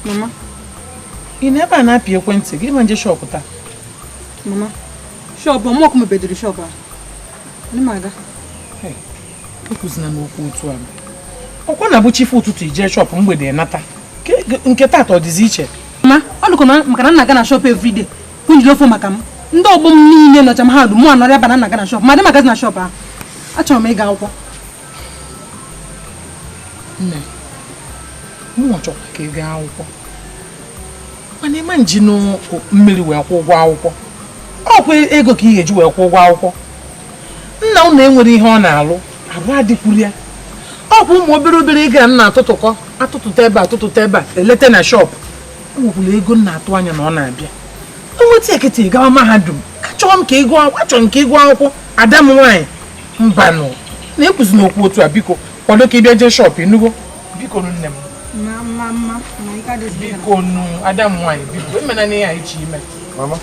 Mama, ị na ebe a na-apị ekwentị gị ma nje shọpụ taa? Mama, shọpụ mụ ọkụ mebediri shọpụ a. Ana m aga. Ekuzina n'okwu otu a. Ọkwa na-abụ chifu ụtụtụ ije shọpụ mgbede nata. Nke taata ọ dịzi iche. Mama, ọ dịkwa maka na m na-aga na shọpụ everyday. Kwunjiri ofe maka m. Ndị ọgbọ m niile nọcha m ha dum mụ anọrọ ebe na m na-aga na shọpụ. Ma adị m agazi na shọpụ ahụ. Achọrọ m ịga akwụkwọ. Nne, mụ chọkwa ka ị gaa akwụkwọ. Mana ịma nji mmiri wee kwụ ụgwọ akwụkwọ. Ọkwa ego ka ị ga-eji wee kwụ ụgwọ akwụkwọ. Nna unu enwere ihe ọ na-alụ, arụ adịkwuru ya. Ọ bụ ụmụ obere obere ego a m na-atụtụkọ, atụtụta ebe a atụtụta ebe a, elete na shọpụ. O nwekwara ego m na-atụ anya na ọ na-abịa. Enweta ekete gawa mahadum. Achọrọ m ka ị gụọ akwụkwọ, achọrọ m ka ị gụọ akwụkwọ. Ada m nwaanyị, mbanụ. Na-ekwuzi n'okwu otu a biko, kwado ka ị bịa jee shọpụ ịnụgo. Biko nne m. Biko nụ, ada m nwaanyị biko, emena na ihe a iche ime. Mama,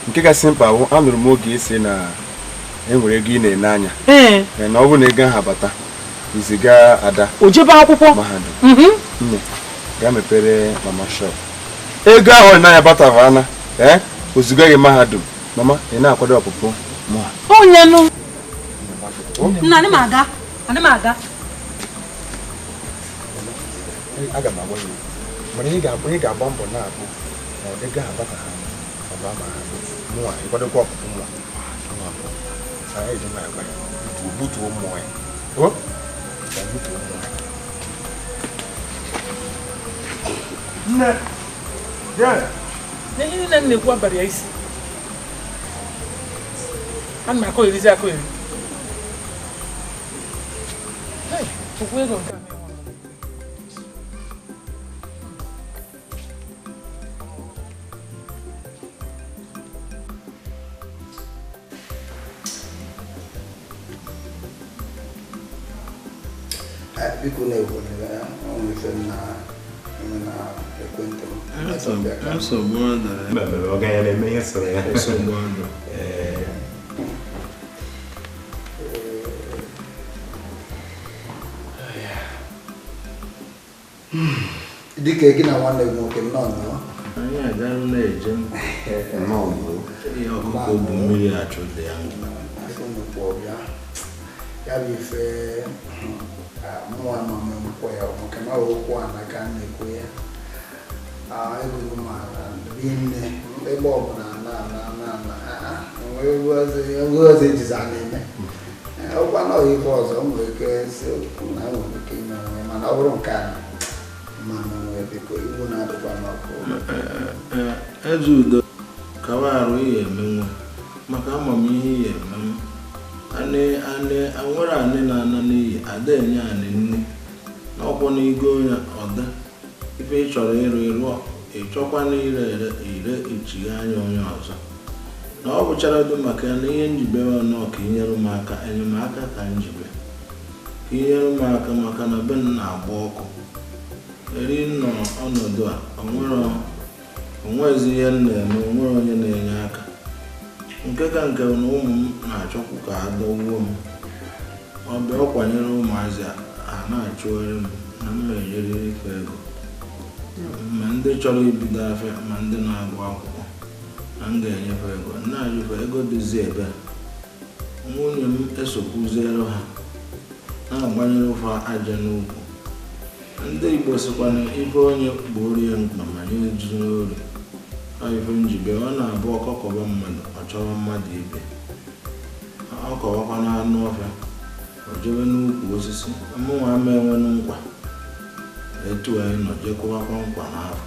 nke kasị mkpa bụ anụrụ m oge isi na enwere ego ị na-ene anya na ọ bụrụ na ego ahụ abata iziga ada o jebe akwụkwọ mahadum. Nne, gaa mepere mama shop ego ahụ ọ na-anya batavana ee oziga gị mahadum. Mama, ị na-akwado ọpụpụ mụ onye nụ. Nna, ana m aga. Ana m aga. Aga m agwa gị mana ị ga-agba mbọ na-abụ na ego ahụ abata ha ọba mahadum mụnwa ịkwadokwa ọpụpụ mụnwa butuo mmụọ ya butuo mmụọ ya. Nne, na ihe niile m na-ekwu abalị ya isi. Ana m akọ erizi akọ eri. Okwu ego nke a. Biko na-ekwu na ife na ekwentị m. Nsogbu adịrọ. Ọ gaghị na-eme ihe sọrọ ya. Nsogbu adịrọ. Dike gị na nwanne gị nwoke nnọọ nọ. Anyị agaghị na-eje nnọọ ihe ọkụkọ bụ mmiri achụ dị ya. Ya bụ ife mụnwa nọ nkwọ ya maka na okwu a na ka na-ekwu ya. Egwu m ala rinne ebe ọbụla na na na na enwe ọzọ ejizi a na-eme. Ọkwa na ife ọzọ m nwere ike na nwere ike ime onwe mana ọ bụrụ nke a biko iwu na-adịkwa n'ọkụ. Eze Udo kawa arụ ihe emenwe maka amamihe ihe emenwe anwere anị na-ana n'iyi ada enye anị nne n'ọkwọ n'igo ya ọda ife ị chọrọ ịrụ ịrụọ ịchọkwa na ire ere ire ichigha anya onye ọzọ na ọ bụchara dị maka ya na ihe njibe nọ ka inyere m aka enyemaka ka njibe ka inyere m aka maka na be m na-agba ọkụ eri nọ ọnọdụ a onwezi ihe m na-eme onwere onye na-enye aka nke ka nke na ụmụ m na-achọkwu ka ha dọgbuo m ọ bịa ọ kwanyere ụmụazị a na-achụgharị m na m enyerịrị ife ego ma ndị chọrọ ibido afịa ma ndị na-agụ akwụkwọ na m ga-enyefe ego na-ajụfe ego dịzi ebe nwunye m esokwuziere ha na-agbanyere ụfa aja n'ukwu ndị Igbo sịkwa na ife onye gburu ya mkpa ma nye eju n'ori ife njibe ọ na-abụ ọkọkọba mmadụ ọ chọrọ mmadụ ibe ọ kọwakwa na anụ ọfịa o jebe n'ukwu osisi mụnwa ama enwenụ nkwa etu anyị nọ jekwawakwa nkwa n'afọ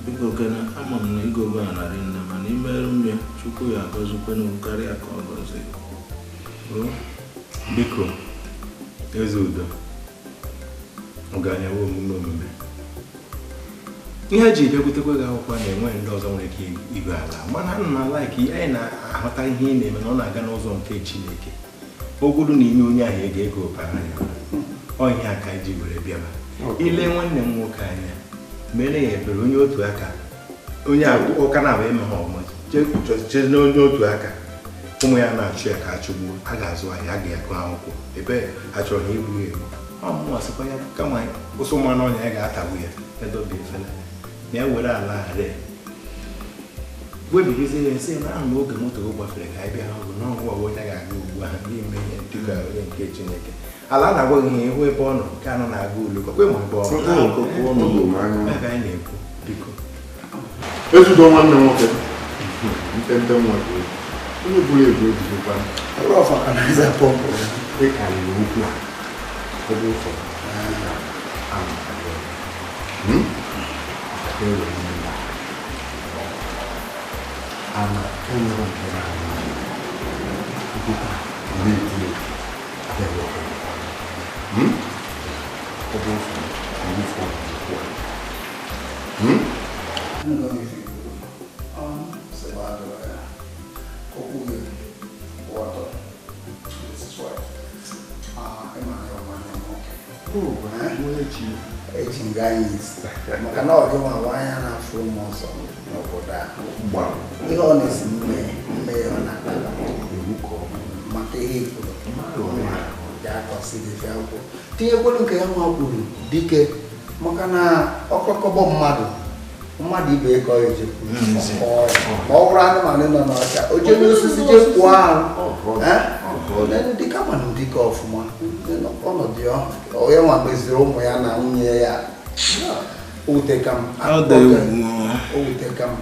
biko kene ama m na igogo a narị nne mana imerụ m ya Chukwu ya agọzikwenu karịa ka ọ gọzie. Biko Eze Udo ọganyewe omume omume ihe eji bịakwutekwa gị akwụkwọ na-enwe ndị ọzọ nwere ike ibe ala mana ana na like anyị na-ahụta ihe ị na-eme na ọ na-aga n'ụzọ nke Chineke ogwuru na inye onye ahụ ego ego bara ya ọ ihe aka iji were bịaba ile nwanne m nwoke anya mere ya ebere onye otu aka onye ụka na-abụ eme ha ọma chee na onye otu aka ụmụ ya na-achụ ya ka achụgbuo a ga-azụ ahịa a ga-akụ akwụkwọ ebe a chọrọ ha igbu ya egbu ọ sịkwa ya kama ụsụ mmanụ ọnya ya ga-atagbu ya edobe efere na ya were ala ree webigizie ya nsị na ahụ n'oge moto gbafere ka anyị bịa ha ọgụ n'ọgwụ ọgwụ onye ga-aga ugbu ahụ n'ime ihe dịka onye nke Chineke ala na-agwa gị ihe ịhụ ebe ọ nọ nke anọ na-aga ulu kọkwe ma ebe ọ nọ ebe anyị na-ekwu biko Eze Udo nwanne m nwoke mpempe nwa onye buru ebu ejidekwa ịkarịrị okwu a ọ bụ ụzọ ana enwere nke na-ama na-eti ọ bụ ụzọ eji nga anyị maka na ọ gị nwa anya na-afụ m ọzọ n'obodo a ihe ọ na-esi mme mme ya ọ na-akpata maka ihe ikwuru akwụkwọ tinyekwelu nke ya nwa kwuru dike maka na ọkọkọbọ mmadụ mmadụ ibe ka ọ ejekwu ma ọ bụrụ anụmanụ nọ n'ọcha o jee n'osisi jee kwụọ arụ ndị kama dike ọfụma ọnọdụ ya onye nwa meziri ụmụ ya na nwunye ya owuteka m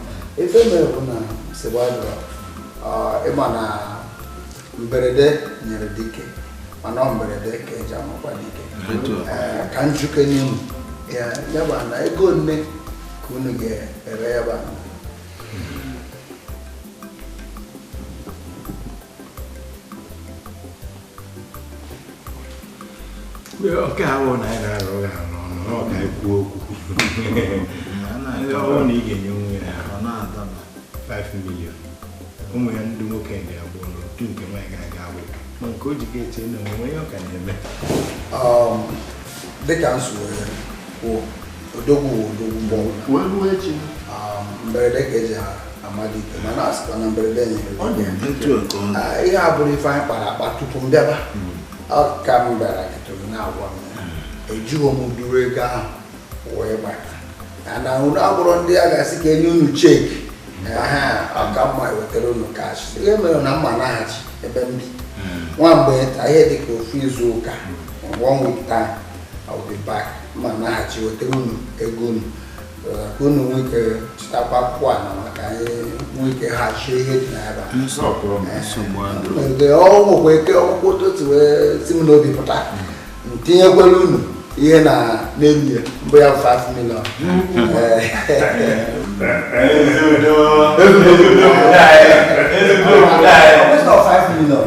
efe mere bụ na Sebastian ịma na mberede nyere dike mana ọ mberede ka eji amakwa dike ka njuke nye m ya bụ na ego nne ka unu ga-ere ya bụ nke a bụ na anyị na-arụ ụgha n'ọnụ ọ ka ekwu okwu ọ na ị ga-enye nwunye ya 5 million ụmụ ya ndị nwoke dị abụọ na otu nke nwaanyị ga-aga akwụkwọ ma nke o ji ga-eche na onwe ya ọ ka na-eme. Dịka m si wee kwuo, odogwu odogwu mgbe ọbụla. Mberede ka eji amalite, mana a sịkwa na mberede nyere. Ihe a bụrụ ife anyị kpara akpa tupu m bịaba. Ọ ka m bịara ketụrụ na-agwa m ya. Ejighị m duru ego ahụ wee gbata. Na unu abụrụ ndị a ga-asị ka enye unu cheki. Ọ ka mma ewetara unu kash. Ihe mere na mma naghachi ebe m bi. Nwa mgbe ihe dịka ofu izu ụka, 1 week time, I will be back. Mma naghachi wetara unu ego unu. Ka unu nwee ike chịtakwa akwụkwọ ala maka anyị nwee ike hazie ihe dị n'ebe a. Ọ nwekwa ike ọkpụkpụ otu wee si m n'obi pụta. M tinyekwara unu ihe na n'elu ya mbụ ya 5 million. It's not 5 million.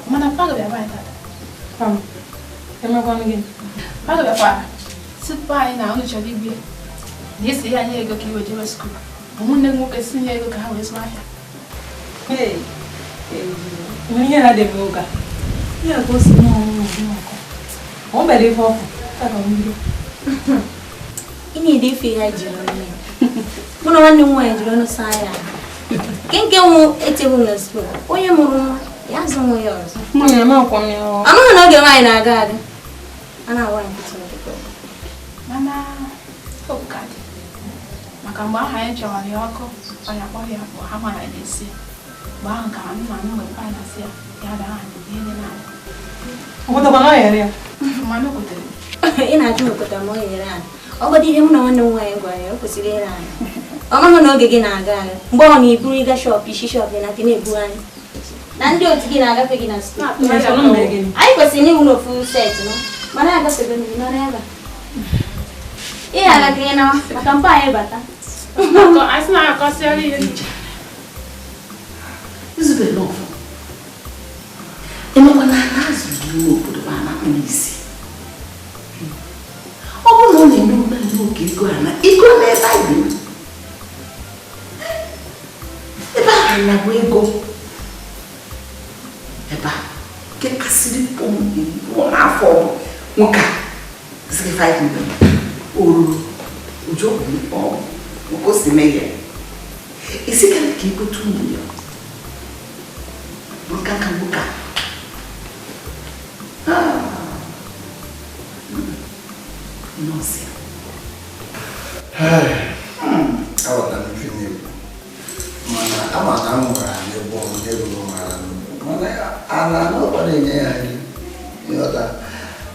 Mana paga bịa banyị tata. Emekwanụ gị? Paga bịakwara. Si pa anyị na unu chọrọ ibie. Na esi ya nye ego ka iwe jewe skuul. Ụmụnne nwoke si nye ego ka ha wee zụọ ahịa. Ihe na-adịghị ụka. Ihe a ka o si n'ọnwụ ọkụ. Ọ mere ife ọkụ. Taa ka m bido. Ị na-ede ife ihe anyị jiri ọnụ. Mụ na nwanne m nwaanyị jiri ọnụ saa ya. Nke nke nwụ eteghị na skuul. Onye mụrụ nwa ya azụ nwa ya ọzọ. Amaghị na oge nwaanyị na-aga aga. A na-awa nkịtị nkịtị. Mana hope ka dị. Maka mgbe ahụ anyị chọwara ya ọkụ, anyị akpọghị ya pụọ, ha gwara anyị na-esi. Mgbe ahụ ka nna m nwere pa na-asị ya, ya daa anyị ihe dị n'ala. Obodo na ọ ya? Mana o kwetere. Ị na-ajụ m okwetara ma ọ nyere anyị. Ọ godo ihe mụ na nwanne m nwaanyị gwara ya, o kwesịrị ịre anyị. Ọ maghị na oge gị na-aga aga. Mgbe ọ na-eburu ịga shọpụ, isi shọpụ gị na nke na-ebu anyị. Na ndị otu gị na-agafe gị na skuul. Anyị kwesịrị ịnwe n'ofu set no? Mana agafego m nọ n'ebe a. Ị ga-aga ka ị nawa maka mpa anyị bata. Emekwana na azụ n'ime obodo ma na isi. Ọ bụrụ na ọ na-eme omenala oge ego a na ego n'ebe anyị bi. Ebe a na-abụ ego. Ebe a nke kasịrị pụọ n'afọ bụ nwoke a 65 million. O ruru ụjọ bụ nwoke o si mee ya. Isi karị ka ego 2 million. Bụrụ ka nka nwoke a. Nọọsụ. Aghọtara m ife na-ekwu. Mana ama na m nwere anyị ebe ọ bụ ego mara mana ala na ọ na-enye ya nri. Ịghọta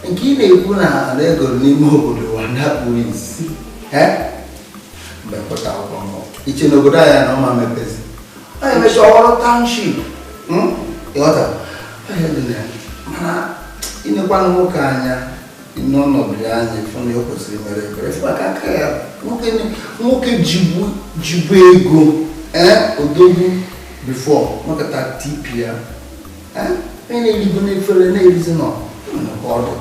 nke ị na-ekwu na ala ego n'ime obodo wanda kpuru isi. Mgbe pụta akwụkwọ mbụ iche na obodo anyị na ọma mepezi. Ọ na-emecha ọrụ township. Ịghọta mana ịnekwanụ nwoke anya n'ọnọdụ ya anya ịfụ na o kwesịrị mere ebere maka aka ya nwoke jibu ego odogwu bifo nọkọta TP ya onye na-erigo n'efere na-erizi nọ ọdụ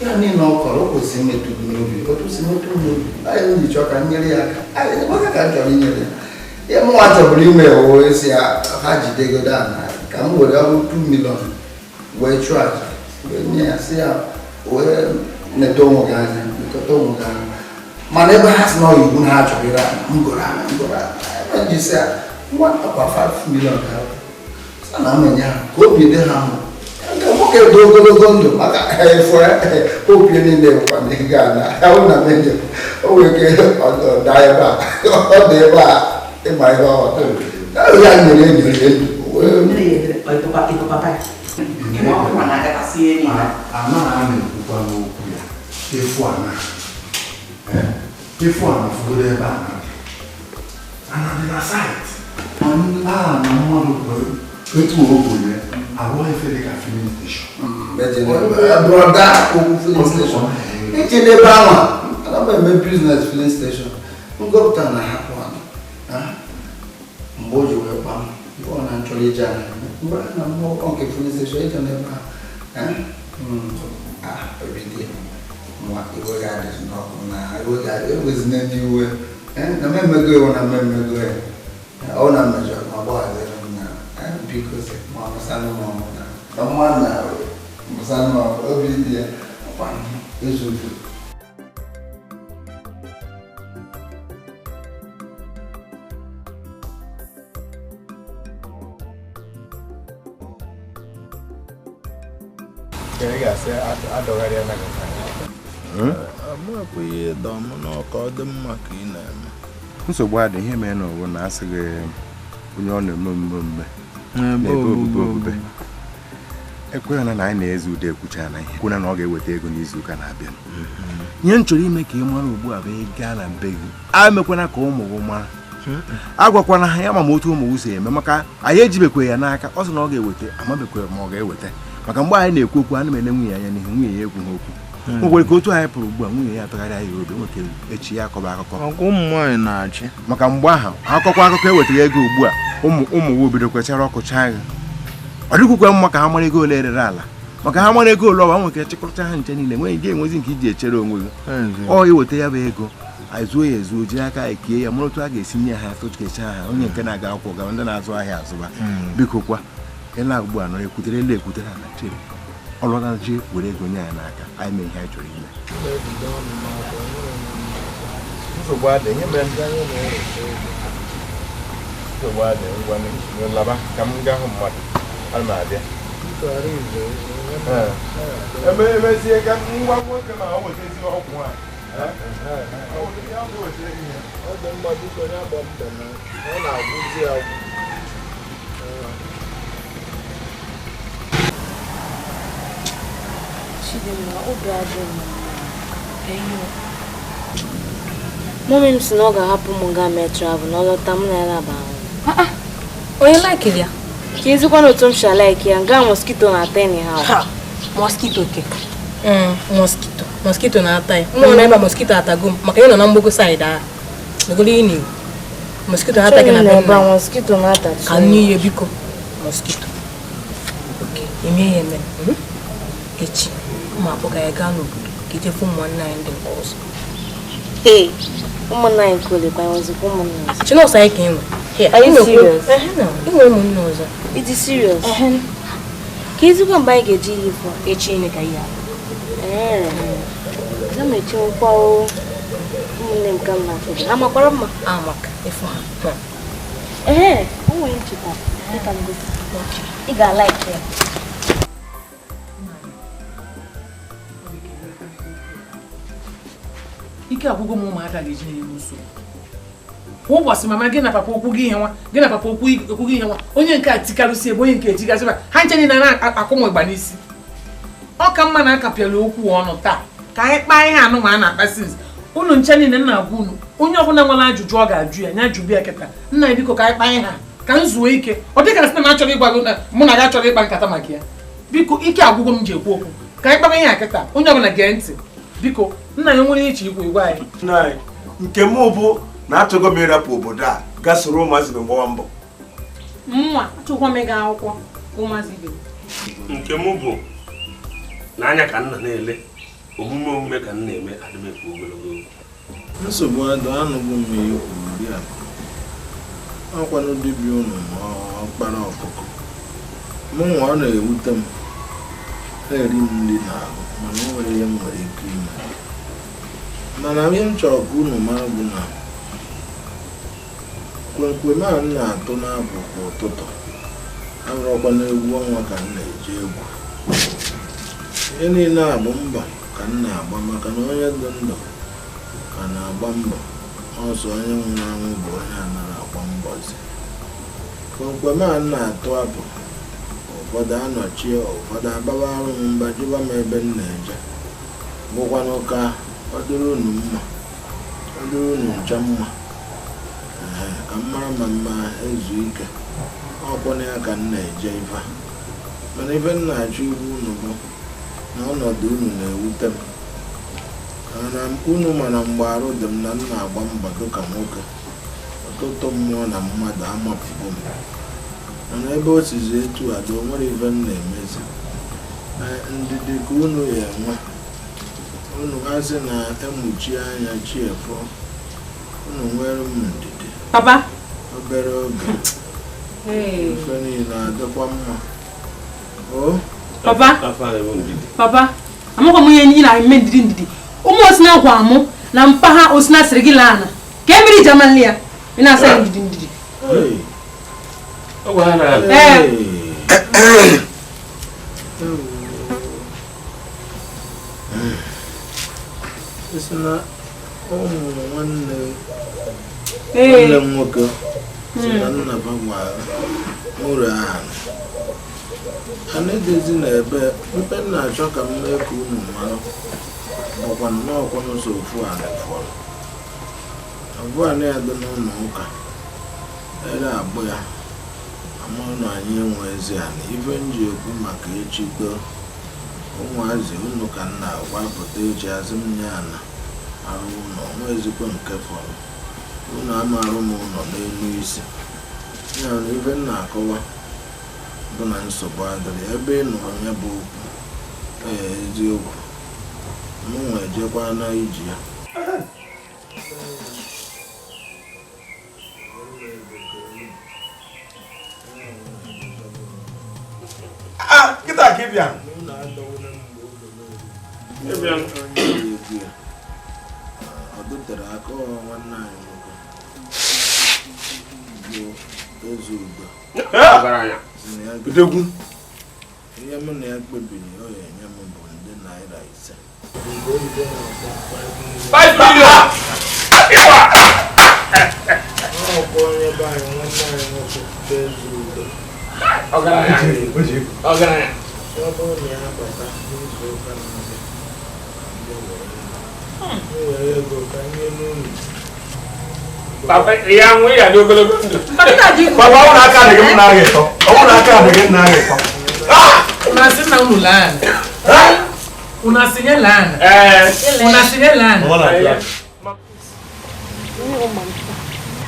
ya niile ọ kọrọ o kwesịrị imetụ gị n'obi otu si metụ n'obi anyị ji chọọ ka m nyere ya aka maka ka m chọrọ inyere ya ihe mụnwa chọburu ime owe si ya ha jidegodo ana ka m were ọrụ 2 million wee chụọ aja wee nye ya si ya wee neta onwe gị anya nekọta onwe gị anya mana ebe ha si na ọya iwu na ha chọrọ ire ana m goro ana m goro ana ebe m ji si ya nwa akwa 5 million ka sa na m enye ha ka obi dị ha mma nke nwoke dị ogologo ndụ maka efu obi niile bụkwa na ego ana ahụ na m enye o nwere ike ọ daa ebe a ọ dị ebe a ịma ihe ọ ghọtara ya nyere enyere enyi Ana a na-ekwukwa n'okwu ya efu ana efu ana fugoro ebe ana dị ana dị na saịtị a na mmadụ etu obodo ya arụ efe dị ka filin steshọn brọda okwu filin steshọn eche n'ebe ahụ ana m eme biznes filin steshọn ngọpụta na hapụ ana mgbe o ji wee gba m ọ na nchọrọ ije ana mgbe a na mmụọ nke filin steshọn ịjọ n'ebe ahụ ebidie nwa iwe ga-adịzi n'ọkụ na iwe ga-ewezina n'iwe na m emego iwu na m emego ya ọ na mmejọ ma gbaghaziri m na Biko ma mụsanụ m ọnụ na mma na mụsanụ obi dị ya ọkwa ezugo. Nsogbu adị ihe mere n'ụwa na asịghị onye ọ na-eme omume na-ebe obube obube ekweghị na anyị na-eze ude ekwucha na ihe kwuna na ọ ga-eweta ego n'izu ụka na-abịa. Ihe m chọrọ ime ka ị mara ugbu a bụ ị gaa na be gị emekwana ka ụmụ gị mara, agwakwana ha ya ma otu ụmụ gị si eme, maka anyị ejibekwe ya n'aka. Ọ sị na ọ ga-eweta, amabekwe ma ọ ga-eweta, maka mgbe anyị na-ekwu okwu ana m ele nwunye anya n'ihu, nwunye ya ekwughị okwu. Nwere ka otu anyị pụrụ ugbu a nwunye ya atụgharịa ya obi, nweke echi ya akọba akụkọ maka mgbe ahụ akọkwa akụkọ ewetaghị ego ugbu a ụmụ gị obido kwechara ọkụ chaa gị. Ọ dịkwukwe mma ka ha mara ego ole erere ala, maka ha mara ego ole ọba nweke chịkọrọcha ha nche niile, nweghị ga-enwezi nke iji echere onwe gị. Ọ iweta ya bụ ego azụo ya ezuo, jiri aka ekie ya mara otu a ga-esi nye ha tụkecha ha, onye nke na-aga akwụkwọ gawa, ndị na-azụ ahịa azụba. Biko kwa ịla ugbu a nọrọ ekwutere elu ekwutere ala chere ọlọta ji were ego nye ya n'aka anyị mee ihe anyị chọrọ ime. Nsogbu adị ihe mere nsogbu adị ngwa laba ka m gaa hụ mmadụ ana m abịa. Emezie ka ngwa nwoke ma ọ wetazi ọgwụ a. Ọ dị mma biko ya gba mbọ na ọ na-agwụzi agwụ. Mummy m sị na ọ ga-ahapụ m gaa mee travel na ọ lọta m na ya laba ahụ. Onye laikiri ya? Ka ezikwa na otu m si alaiki ya, gaa mosquito na-ata anyhow. Mosquito ke? Mosquito. Mosquito na-ata ya. Nwa na ebe mosquito atago m maka ị nọ na mgbago saịdị ahụ. Megolo ị na-ewu. Mosquito na-ata gị na be nna. Mosquito na-ata. Ka nne ihe biko. Mosquito. Okay, eme ya eme. Echi. Ụmụ akpọga ya gaa n'obodo ka ijefu ụmụnne anyị ndị nke ọzọ. Ee, ụmụnne anyị nke olekwa nwezikwa ụmụnne ọzọ. Chinọsọ anyị ka enwe. Are you serious? Inwe ụmụnne ọzọ. Ị dị serious? Ka ezigbo mgbe anyị ga-eji ihe fọ? Echi ine ka ihe a. Ee, aga m echewekwa ụmụnne m ka m na-achọ. Ha makwara mma? Amaka, ịfụ ha. Ee, o nwere nchekwa. Dịka m gosi. Ị ga-alaiki ya. Ike agwụgwọ m ụmụaka ga-eji na-enye nsogbu. Kwa ụbọchị mama gị na papa okwu gị ihe nwa, gị na papa okwu gị ihe nwa, onye nke a tikarịsị ebe onye nke etigasị ebe ha nche niile na-akụ m ịgba n'isi. Ọ ka mma na akapịala okwu ọnụ taa ka anyị kpaa ihe anụ ma a na-akpa since unu nche niile nna agwa unu onye ọbụla nwere ajụjụ ọ ga-ajụ ya nya jụbụ ya kịta. Nna ya biko ka anyị kpaa ihe a ka m zuo ike. Ọ dịka sị na m achọrọ ịgwa gị na mụ na gị achọrọ ịkpa nkata maka ya. Biko ike agwụgwọ m ji ekwu okwu ka anyị kpaba ihe a kịta onye ọbụla gee ntị. Biko nna ya nwere iche ikwu igwe anyị. Nna nke m bụ na achọgo m ịrapụ obodo a gaa soro ụmụazị ibe gbawa mbọ. Mma achọkwa m ịga akwụkwọ ụmụazị ibe. Nke m bụ na anya ka nna na-ele omume omume ka nna eme adị m ekwu ogologo okwu. Nsogbu adụ anụghị m ihe kwuru ya. Ọkwanụ dibịa unu ma ọ kpara ọkụkọ. Mụ nwa ọ na-ewute m na-eri m nri n'ahụ mana o nwere ihe m nwere ike ime. Mana ihe m chọrọ ka unu mara bụ na kwemkwem a m na-atụ n'abụ kwa ụtụtụ abụrụkwa n'egwu ọnwa ka m na-eji egwu. Ihe niile a bụ mbọ ka m na-agba maka na onye dị ndụ ka na-agba mbọ, ọsọ onye nwụrụ anwụ bụ onye anaghị agba mbọzi. Kwemkwem a m na-atụ abụ ụfọdụ anọchie, ụfọdụ agbawa arụ m mba jụba m ebe m na-eje, bụkwanụ ka ọ dịrị unu mma, ọ dịrị unu ncha mma, ka m mara ma mma ezu ike. Ọkwana ya ka m na-eje ife a. Mana ife m na-achọ igwu unu bụ na ọnọdụ unu na-ewute m. Mana unu mana mgbe arụ dị m na m na-agba mbọ dịka nwoke, ọtụtụ mmụọ na mmadụ amapụgo m. Mana ebe o sizi etu a dị, o nwere ife m na-emezi. Ndidi ka unu ya enwe. Unu asị na emuchi anya chi efo, unu nwere m ndidi. Papa obere oge Ife niile adịkwa mma. O? Papa. Papa, amakwa m ihe ị na-eme ndidi ndidi. Ụmụ osina kwa mụ na mpaghara osina sịrị gị laa na. Ka e mere iji ya. Ị na-asa ya ndidi ndidi. Ee. Isi na ụmụ nwanne nwanne m nwoke si na nna ba gwara ụlọ ahụ. A na-edezi na ebe mpe na-achọ ka m mee ka unu mara bụkwa nnọọ n'ụzọ ofu ala fọrọ. Abụọ na ya dị n'ụlọ ụka ere agbụ ya ama na anyị enwe ezi ala ife m ji ekwu maka echi gboo ụmụazị unu ka nna agwa pụta echi azị m nye ala arụ ụlọ nwa ezikwe nke fọrọ unu ama arụ m ụlọ n'elu isi ya na ife m na-akọwa bụ na nsogbu adịrị ebe ị nụrụ ya bụ okwu ee eziokwu mụ nwe ejekwa na iji ya. Ah, kita ka ịbịa. Ọ dịtere aka nwanne anyị nwoke bụ eze udo. Odogwu. Ihe mụ na ya kpebiri ọ ga-enye m bụ nde naira 5. 5 million. Ọ onye be anyị nwanne anyị nwoke bụ eze udo. Ọgaranya. Ọgaranya. Ọ bụrụ na ya bata n'izu ụka na-abịa, m were ego ka nye n'ụlọ. Papa, ya nwee ya n'ogologo ndụ. Papa, ọ na-aka adịghị m narị 3. Ọ na-aka adịghị m narị 3. Unu asị na unu laa ana. Unu asị nye laa ana. Unu asị nye laa ana.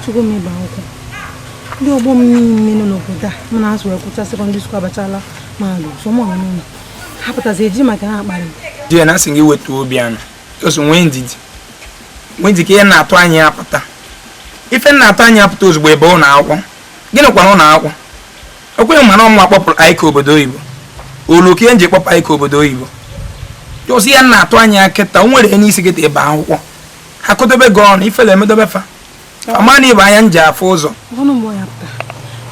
Chukwu m ịgba akwụkwọ. Ndị ọgbọ m niile nọ n'obodo a m na-azụ ekwucha sekọndịrị skuul abachala mahadum so mụ nọ n'ụlọ ha pụtazi eji maka ha akparị m. Di ya na-asị gị wetuo obi anyị ọsọ nwee ndidi nwee ndidi ka ihe na-atụ anyị apụta ife na-atụ anyị apụta ozugbo ebe ụlọ akwụkwọ gịnị kwara ụlọ akwụkwọ o kweghị mana ọmụ akpọpụrụ anyị ka obodo oyibo olu ka ihe nji kpọpụ anyị ka obodo oyibo ọsọ ihe na-atụ anyị kịta o nwere n'isi gị ebe akwụkwọ ha kụdobe gị ọnụ ifele emedobe fa ama na ịbụ anya nji afụ ụzọ ọnụ mgbe ya pụtara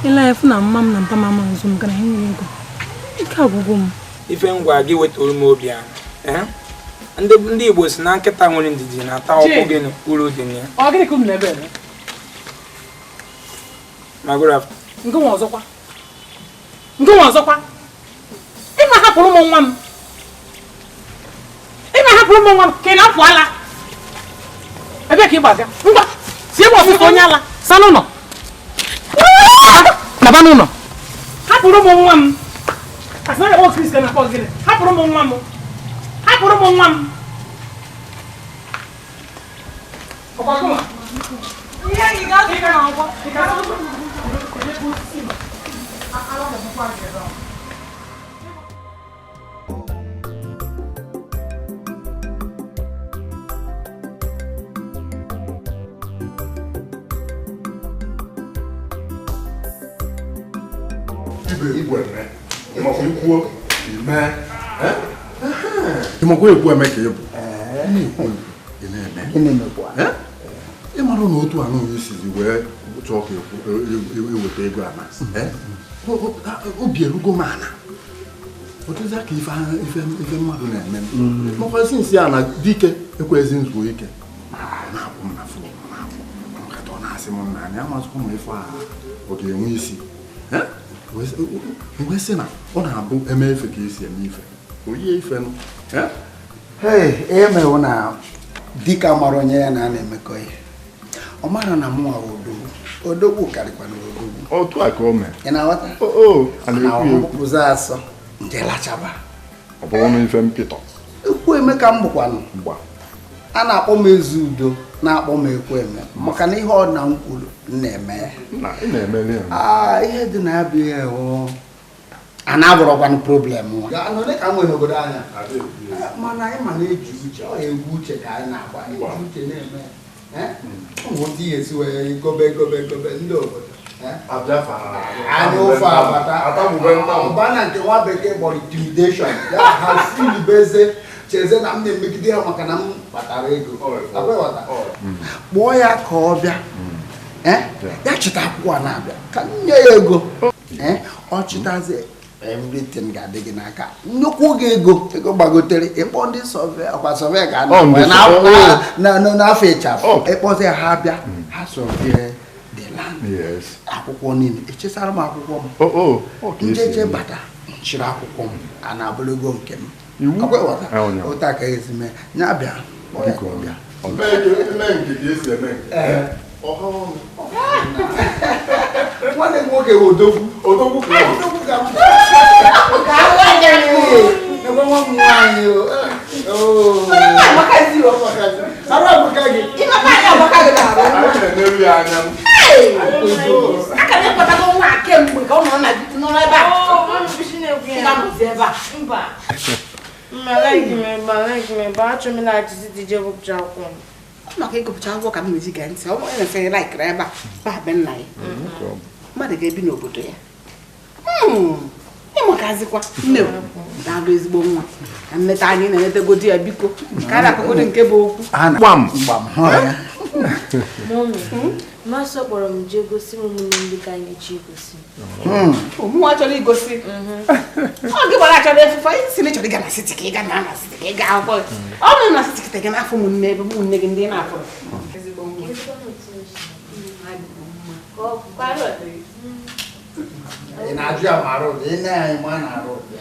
ile anya fụ na mma m na mpa m ama nzu m gara ha nwere ego ike agwụgwụ m. Ife ngwa gị weturu m obi ahụ ndị Igbo si na nkịta nwere ndidi na-ata ọkpụ gị uru dị na ya. Ọ gịnị ka unu na-ebe eme? Ma good afternoon. Nke nwa ọzọkwa. Nke nwa ọzọkwa. Ị na-ahapụrụ m nwa m. Ị na-ahapụrụ m nwa m ka ị na-apụ ala. Ebe ka ị gbaga. Ngwa, sie m ọsịsọ onye ala. Sa n'ụlọ. Naba n'ụlọ. Hapụrụ m nwa m. Asị na ọ Chris ka na-akpọ gịnị? Hapụrụ m nwa m. Hapụrụ m nwa m. Ọkwa gụma. Ihe anyị ga-azụ na akwụkwọ. Ị ga-azụ Ịmakwa ekwu eme ka ị bụ ịmarụ na otu anụ onye sizi wee chọọ ka eweta ego ana obi erugo m ana ọtụzi aka ife mmadụ na-eme makwasị nsị a na dike ekwezi nzuo ike na-akwụ m na fon na-akwụ nkata ọ na-asị m na anyị amazụkwa m ife a ọ ga-enwe isi mgbe sị na ọ na-abụ eme ife ka esi eme ife oyiye ife nụ. Emewo na dịka mara onye ya na na-emekọ ihe ọ mara na mụnwa odogwu odogwu karịkwana odogwu otu a ka o mee ị na-aghọta na ọpụpụzọ asọ nje lachaba ọ bụrụ na ife mpịtọ ekwu eme ka m bụkwanụ a na-akpọ m ezi udo na-akpọ m ekwu eme maka na ihe ọ na m kwuru na-eme ihe dị na ya bụ ihe hụ a na-abụrọkwanụ problem mana anyị ma na-eji uche ọ egwu uche ka anyị na-agba eji uche na-eme ụmụ ndị ya esi wee gobe gobe gobe ndị obodo Anya ụfụ abata mba na nke nwa bekee kpọrọ intimidation ya ha filibeze cheze na m na-emegide ha maka na m kpatara ego. Kpọọ ya ka ọ bịa, ya chịta akwụkwọ a na-abịa ka m nye ya ego. Ọ chịtazi everything ga-adị gị n'aka, nnukwu gị ego ego gbagotere. Ịkpọ ndị survey, ọkwa survey ga n'afọ ịchafụ, ịkpọzi ha bịa ha survey the land. Akwụkwọ niile echesara m akwụkwọ m, njeje bata nchịrị akwụkwọ m a na-abụrụ ego nke m. Ụta ka esi mee ya bịa. Nwanne m nwoke bụ odogwu. Odogwu ka m nwa m nwaanyị. Aka m ịkpọtago nwa kemgbe ka ọ nọ ebe a. Ebe a. Maka ịgụpụcha akwụkwọ ka m na-eji gee ntị. Ọ bụrụ na efere laikiri ebe a ba be nna ya, mmadụ ga-ebi n'obodo ya. Ịmakazikwa nne daalụ ezigbo nwa ka nneta anyị na-enetegodi ya, biko ka a na-akọgodi nke bụ okwu. Masọ kpọrọ m jee gosi m ụmụnne ndị ka anyị chi gosi. Ụmụnwa chọrọ igosi ọ gị gbara achọrọ efufe anyị si na chọrọ ịga na siti ka ị ga na siti ka ị ga akwụkwọ. Ọ bụrụ na siti kịta gị n'afọ ụmụnne ebe ụmụnne gị ndị na-afụrụ. Ị na-ajụ ya ma arụ dị, ị na-anyị ma na-arụ dị.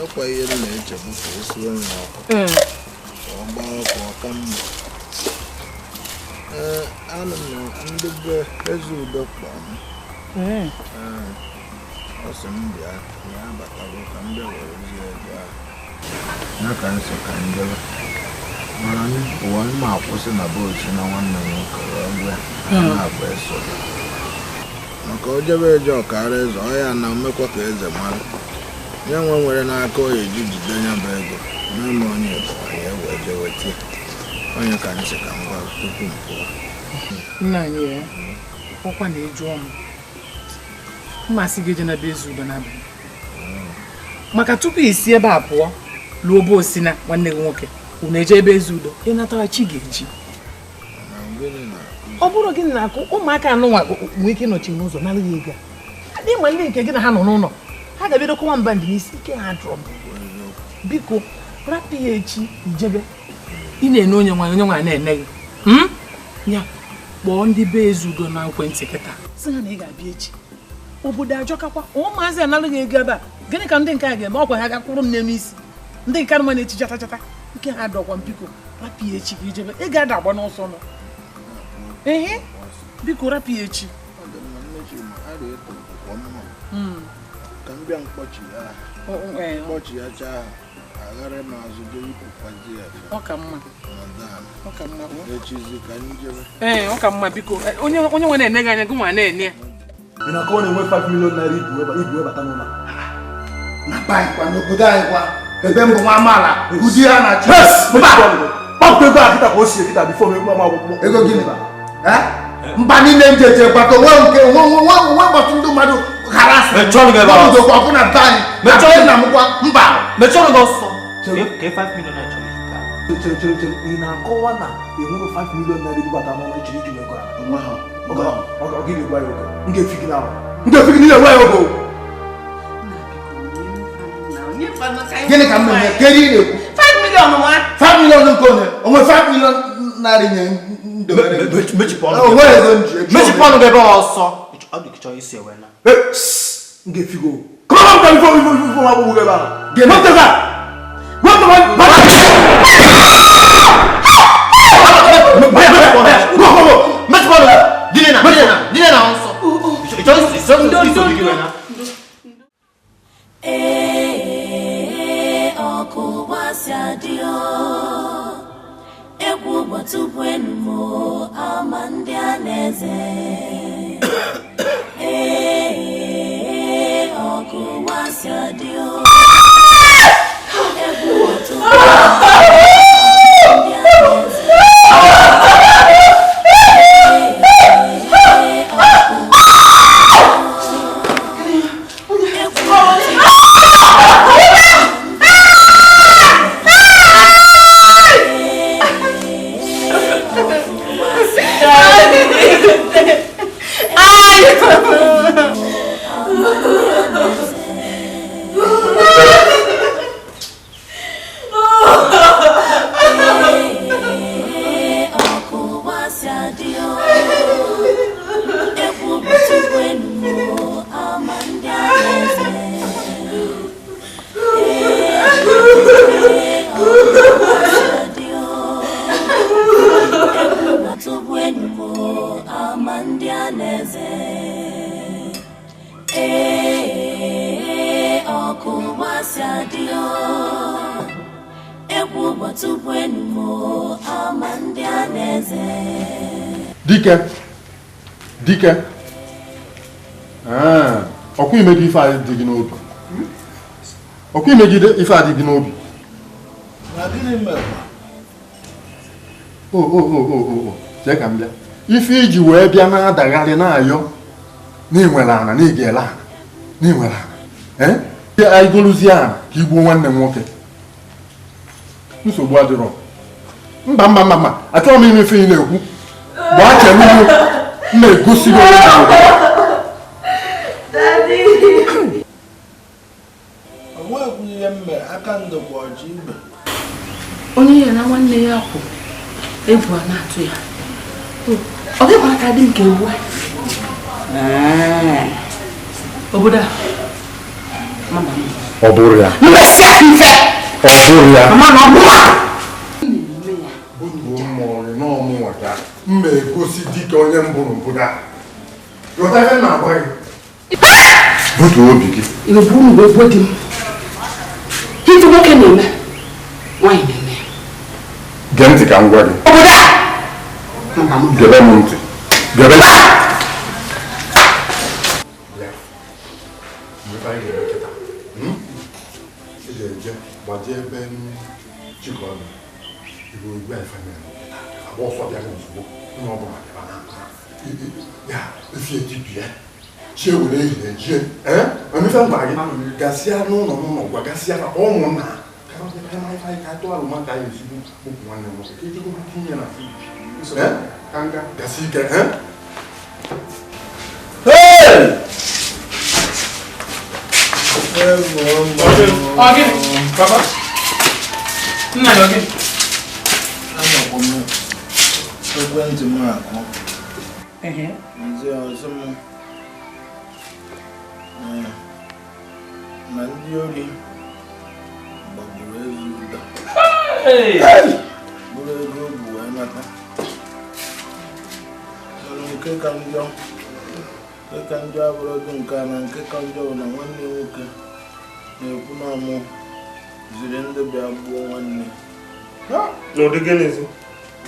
Ọkwa ihe m na-echegbu ka o suo ya ọkụ ka ọ gbaa ọkụ ọka mma. Ee, anụ m na ndị be eze udo kpọọ m. Ọ sị m bịa ya abatago ka m bịa werezie ego ahụ. Ya ka m sị ka m jebe, mana ụwa m akwụsị na bootu na nwanne m nwoke wee gwa ya na-agba eso maka o jebe eje ọkara eze ọ ya na mmekwa ka eze mara ya nwe nwere n'aka ọ eji jide ya bụ ego n'ime onye anyị wee jee weta onye ka anyị sị ka m gwa tupu m pụọ. Nna anyị ya ọkwa na-eju ọnụ mmasị gị eje na be eze udo n'abalị maka tupu isi ebe a pụọ lụọ obe osina nwanne gị nwoke unu eje ebe eze udo ịnatara chi ga-eji. Ọ bụrụ gị na-akụ ụmụaka anụnwa nwee ike ịnọchi n'ụzọ naraghị ego a adị ma ndị nke gị na ha nọ n'ụlọ ha ga-ebido kọwa mba ndị n'isi ike ha dụrọ m. Biko rapụ ya echi ijebe ị na-ene onye nwaanyị, onye nwaanyị na-ene gị. Ya kpọọ ndị be eze udo na ekwentị kịta sị ha na ị ga-abịa echi. Obodo ajọkakwa ụmụazị anaraghị ego ebe a. Gịnị ka ndị nke a ga-eme? Ọkwa ha gakwuru m n'elu isi ndị nke anụmanụ na-echi chata chata nke ha dọkwa m. Biko rapụ ya echi ka ijebe ị ga-ada agba n'ọsọ nọ. Ehe, biko rapụ ya echi. Ka m bịa mkpọchi ya chaa aghara m azụ jee yipụkwazi ya. Ọ ka mma. Echizi ka m jebe. Ee, ọ ka mma biko. Onye nwe na-ene gị anya gị nwa na-ene ya. Ị na-akọwa na enwe 5 million naira ibu webata n'ụlọ na be anyị kwa n'obodo anyị kwa ebe mbụ nwa amaala ụdị ha na-achị. Kpapụ ego a kịta ka o si ekịta bifo m egwu akwụkwọ. Ego gịnị? Mba niile njeje gbata onwe nke onwe mgbọtụ ndị mmadụ harasị ọbụ na be anyị na m kwa mba. Mechọrọ gị ọsọ. Chere ị na-akọwa na enwere 5 million naira ibubata n'ụlọ ichere iji ego a? Ọ gịnị gwa ya ogo? M ga-efi gị n'ahụ. M ga-efi gị n'ihe gwa ya ogo. Gịnị ka m na-eme? Kedu ihe na-ekwu? 5 million nwa. 5 million nke onye? Onwe 5 million naira nye Mechipụ ọnụ gị ebe ọsọ. Ọ dị ka chọọ isi ewe na. M ga-efi gị. Come on, come on, come on, come on, come on. Wepụ ego a! Wepụ ego a! Ee, ọkụ gbasịa dị o, egwu gbọtụkwu enumo ama ndị a na-eze. Ee, ọkụ gbasịa dị o, egwu gbọtụkwu ndị a na-eze. Dike, dike, ọkwa imegide ife adị gị n'obi. Ọkwa imegide ife adị gị n'obi. O o o o o chee ka m bịa. Ife iji wee bịa na-adagharị na-ayọ na ịnwere ana na ị ga-ele ana na ịnwere ana. Ee, igoluzie ana ka igbuo nwanne m nwoke. Nsogbu adịrọ. Mba mba mba mba, achọghị m ime ife ị na-ekwu. Gbaa chere m na-egosi gị onye na-agwa. Onye ya na nwanne ya kwụ egwu a na-atụ ya. Ọ gịkwara ka dị nke ugbu a. Obodo a. Ọ bụrụ ya. Ọ bụrụ ya. Mama na ọ bụrụ ya. M na-egosi dike onye mbụ n'obodo a. Ghọta ihe m na-agwa gị. Butuo obi gị. Iwe bụ unu wee gbuo di m. Ife nwoke na-eme, nwaanyị na-eme. Gee ntị ka m gwa gị. Obodo a! Gebe m ntị. Gebe ntị. Ị ga-eje gbajie ebe Chikọna. Igwe igwe efe mere. Agba ọsọ bịa gị ozugbo. Onye ọbụla bịara na ya efi ejibie chi ewere ehihie jie ee ife m gwara gị gasịa n'ụlọ n'ụlọ gwa gasịa ka ụmụnna ka tụọ alụma ka anyị ezigbo ụkwụ nwanne m nwoke ka ejigbo tinye na ka nga gasị ike ekwentị m akụ nzi ọzọ m na ndị ori gbagburu ezi ụda bụrụ ego bụ wee nata nke ka njọ abụrụ dị nke na nke ka njọ bụ na nwanne nwoke na-ekwu na ọmụ ziri ndị bịa gbuo nwanne n'ụdị gịnịzi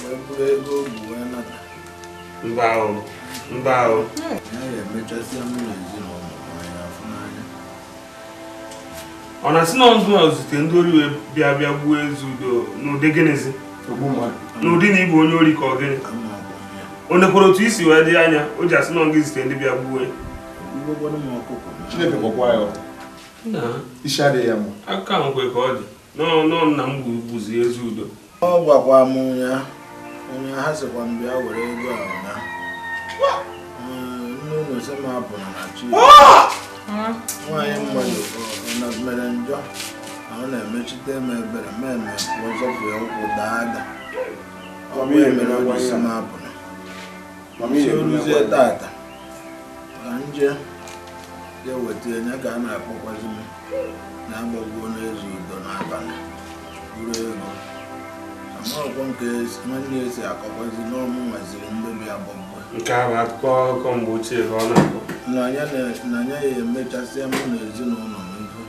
wee bụrụ ego bụ wee nata. Mba ahụ, mba ahụ. Ya ga-emechasịa mụ na ezinụlọ m anya afụ n'anya. Ọ na-asị na ọzọ a zute ndị ori wee bịa bịa gbuo ezi udo n'ụdị gịnịzi? N'ụdị na ịbụ onye ori ka ọ gịnị? O nekwara otu isi wee dị anya o ji asị na ọ gị zute ndị bịa gbuo ya. Chineke gwakwa ya ọkụ. Isi adịghị ya mma. Aka nkwe ka ọ dị. Nọ nna m gbuzi ezi udo. Ọ gwakwa m ụnyaahụ. Onye ha sịkwa m bịa were ego ahụ na nne unu sị m apụna na chi nwaanyị mmadụ ọ mere njọ na ọ na-emechite m ebere mee na pụọ zọpụ ya ụkwụ daa ada ọ bụ ya mere o ji sị m apụna si oruzie tata ka nje ya weta ya ka a na-akpọkwazi m na-agbagbuo n'ezi udo n'abalị buru ego. Amakwa nke nwanne esi akọkwazi n'ọmụ nwaziri mgbebi agbọmgbe. Nke a bụ akụkọ mgbe ochie ka ọ na-akọ. Na anya ya emechasịa mụ na ezinụlọ m ife.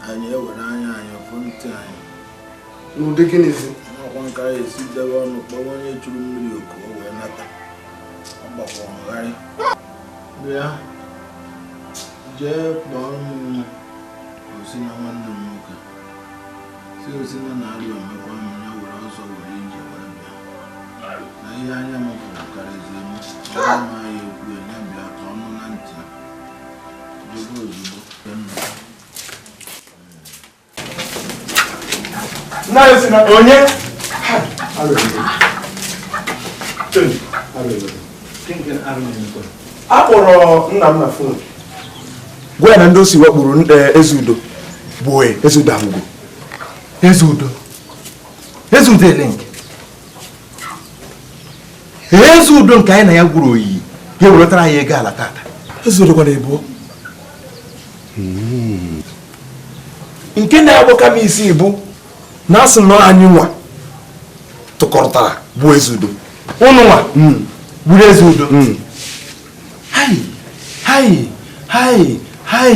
Anyị ewere anya anyị fụ ntị anyị. N'ụdị gịnịzi? Amakwa nke anyị esi debe ọnụ kpọwa onye chụrụ mmiri oku o wee nata. Ọ gbakwa ngharị. Bịa jee kpọọ m Osina nwanne m nwoke. Si Osina na-alụ emekwa m ya were ọsọ were ije were bịa. Na ihe anya m fụrụ karịzị m. Ọ ma ya ekwu ya bịa ka ọnụ na ntị. Jebe ozugbo. Nna Osina onye? A kpọrọ nna m na fon. Gwa ya na ndị osi wakpuru Ezeudo gbuo Ezeudo anwụgo. Ezeudo. Ezeudo elink. Ezeudo nke anyị na ya gwuru oyiyi ga-eweretara anyị ego ala tata. Ezeudo gwara ebuo. Nke na-agbaka m isi bụ na asị na anyị nwa tụkọrọtara gbuo Ezeudo. Ụnụ nwa gburu Ezeudo. Hai hai hai hai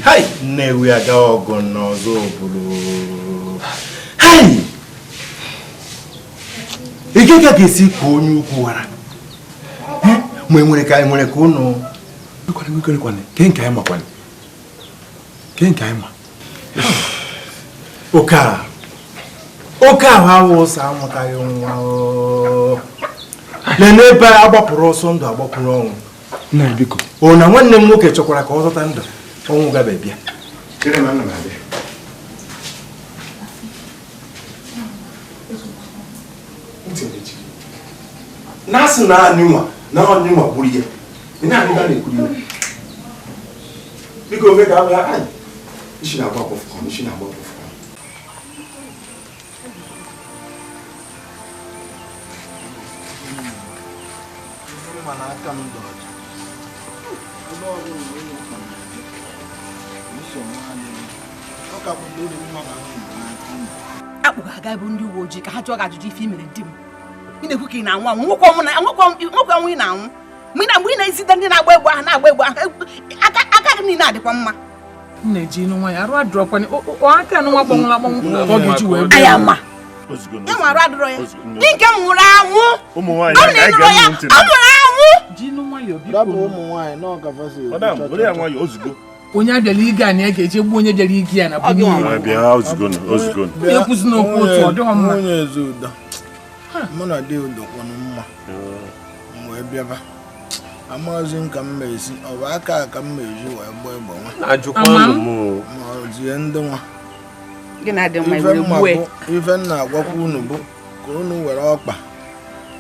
hai Nnewi aga ọgụ n'ọzọ obodo. Hai Ike ga-esi ka onye ukwu wara. Ma enwere ka enwere ka ụnụ ke nke anyị makwanị. Ke nke anyị ma. Oke ahụ awụsa amụtaghị nwa. Lee ebe a gbapụrụ ọsọ ndụ agbapụrụ ọnwụ. Nna biko. O na nwanne m nwoke chọkwara ka ọ zọta ndụ ọnwụ gabe bịa. Chere m, ana m abịa. Na asị na anyị nwa na anyị nwa gburu ya. Ị na-adị ga na-ekwuru ya. Biko ofe ka abịa anyị. Isi na-agba agbọfụkọ, isi na-agba agbọfụkọ. Aka m dị ọcha. Ebe ọ bụla unu kpọrọ nsogbu adịghị. Ọ ka bụ ndị mma na akpụga aga bụ ndị uwe ojii ka ha jụọ gị ajụjụ ife i mere di m. Ị na-ekwu ka ị na-anwụ anwụ nwekwa ọnwụ ị na-anwụ. Mgbe ị na-ezite ndị na-agba egbe ahụ na-agba egbe ahụ aka gị niile adịkwa mma. M na-eji ịnụ nwaanyị arụ adịrọkwana aka nwa gbanwụrụ agbanwụ ka ọ ga-eji wee bịa. Aya ma. Ya nwa arụ adịrọ ya. Di nke m nwụrụ anwụ. Ụmụ nwaanyị ọ nwụrụ anwụ. Onye abịala ige a na ya ga-eje gbuo onye bịara ige ya na bụ ekwuzi n'okwu otu ọ dịghọ mma. Nwunye Ezeudo mụ na di Udo kwanụ mma m wee bịaba. Amaghịzi m ka m ma-esi ọ bụ aka ka m ma-eji wee gbaa egbe nwa ma ọ zie ndị nwa. Ife m na-agwakwa unu bụ ka unu were ọkpa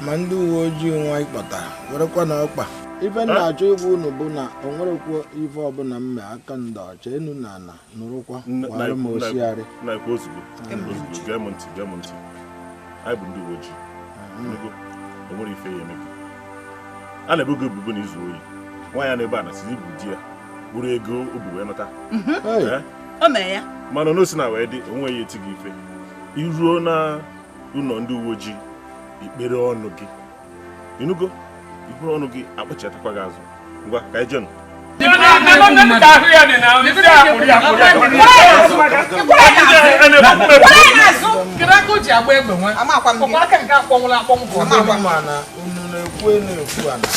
ma ndị uwe ojii nwa ịkpọtara werekwa na ọkpa. Ife m na-achọ ịgwa unu bụ na o nwerekwa ife ọbụla m mee aka ndị ọcha enu na ala nụrụkwa gwara m osiarị. Anyị bụ ndị uwe ojii. O nwere ife ya eme gị. A na-ebu gị ebubo na izu oyi. Nwaanyị a na-ebe a na sizi ibu di ya buru ego o bu wee nata. O mee ya. Mana n'osi na wee dị onwe ya eti gị ife. Iruo na ụlọ ndị uwe ojii ikpere ọnụ gị. Ịnụgo? Ikpere ọnụ gị akpọchiatakwa gị azụ. Ngwa ka anyị jenụ. Kedu aka o ji agba egbe nwa? Ọkwa aka nke akpọnwụrụ akpọnwụ ka ọ bụ. Mana unu na-ekwu na-ekwu ana.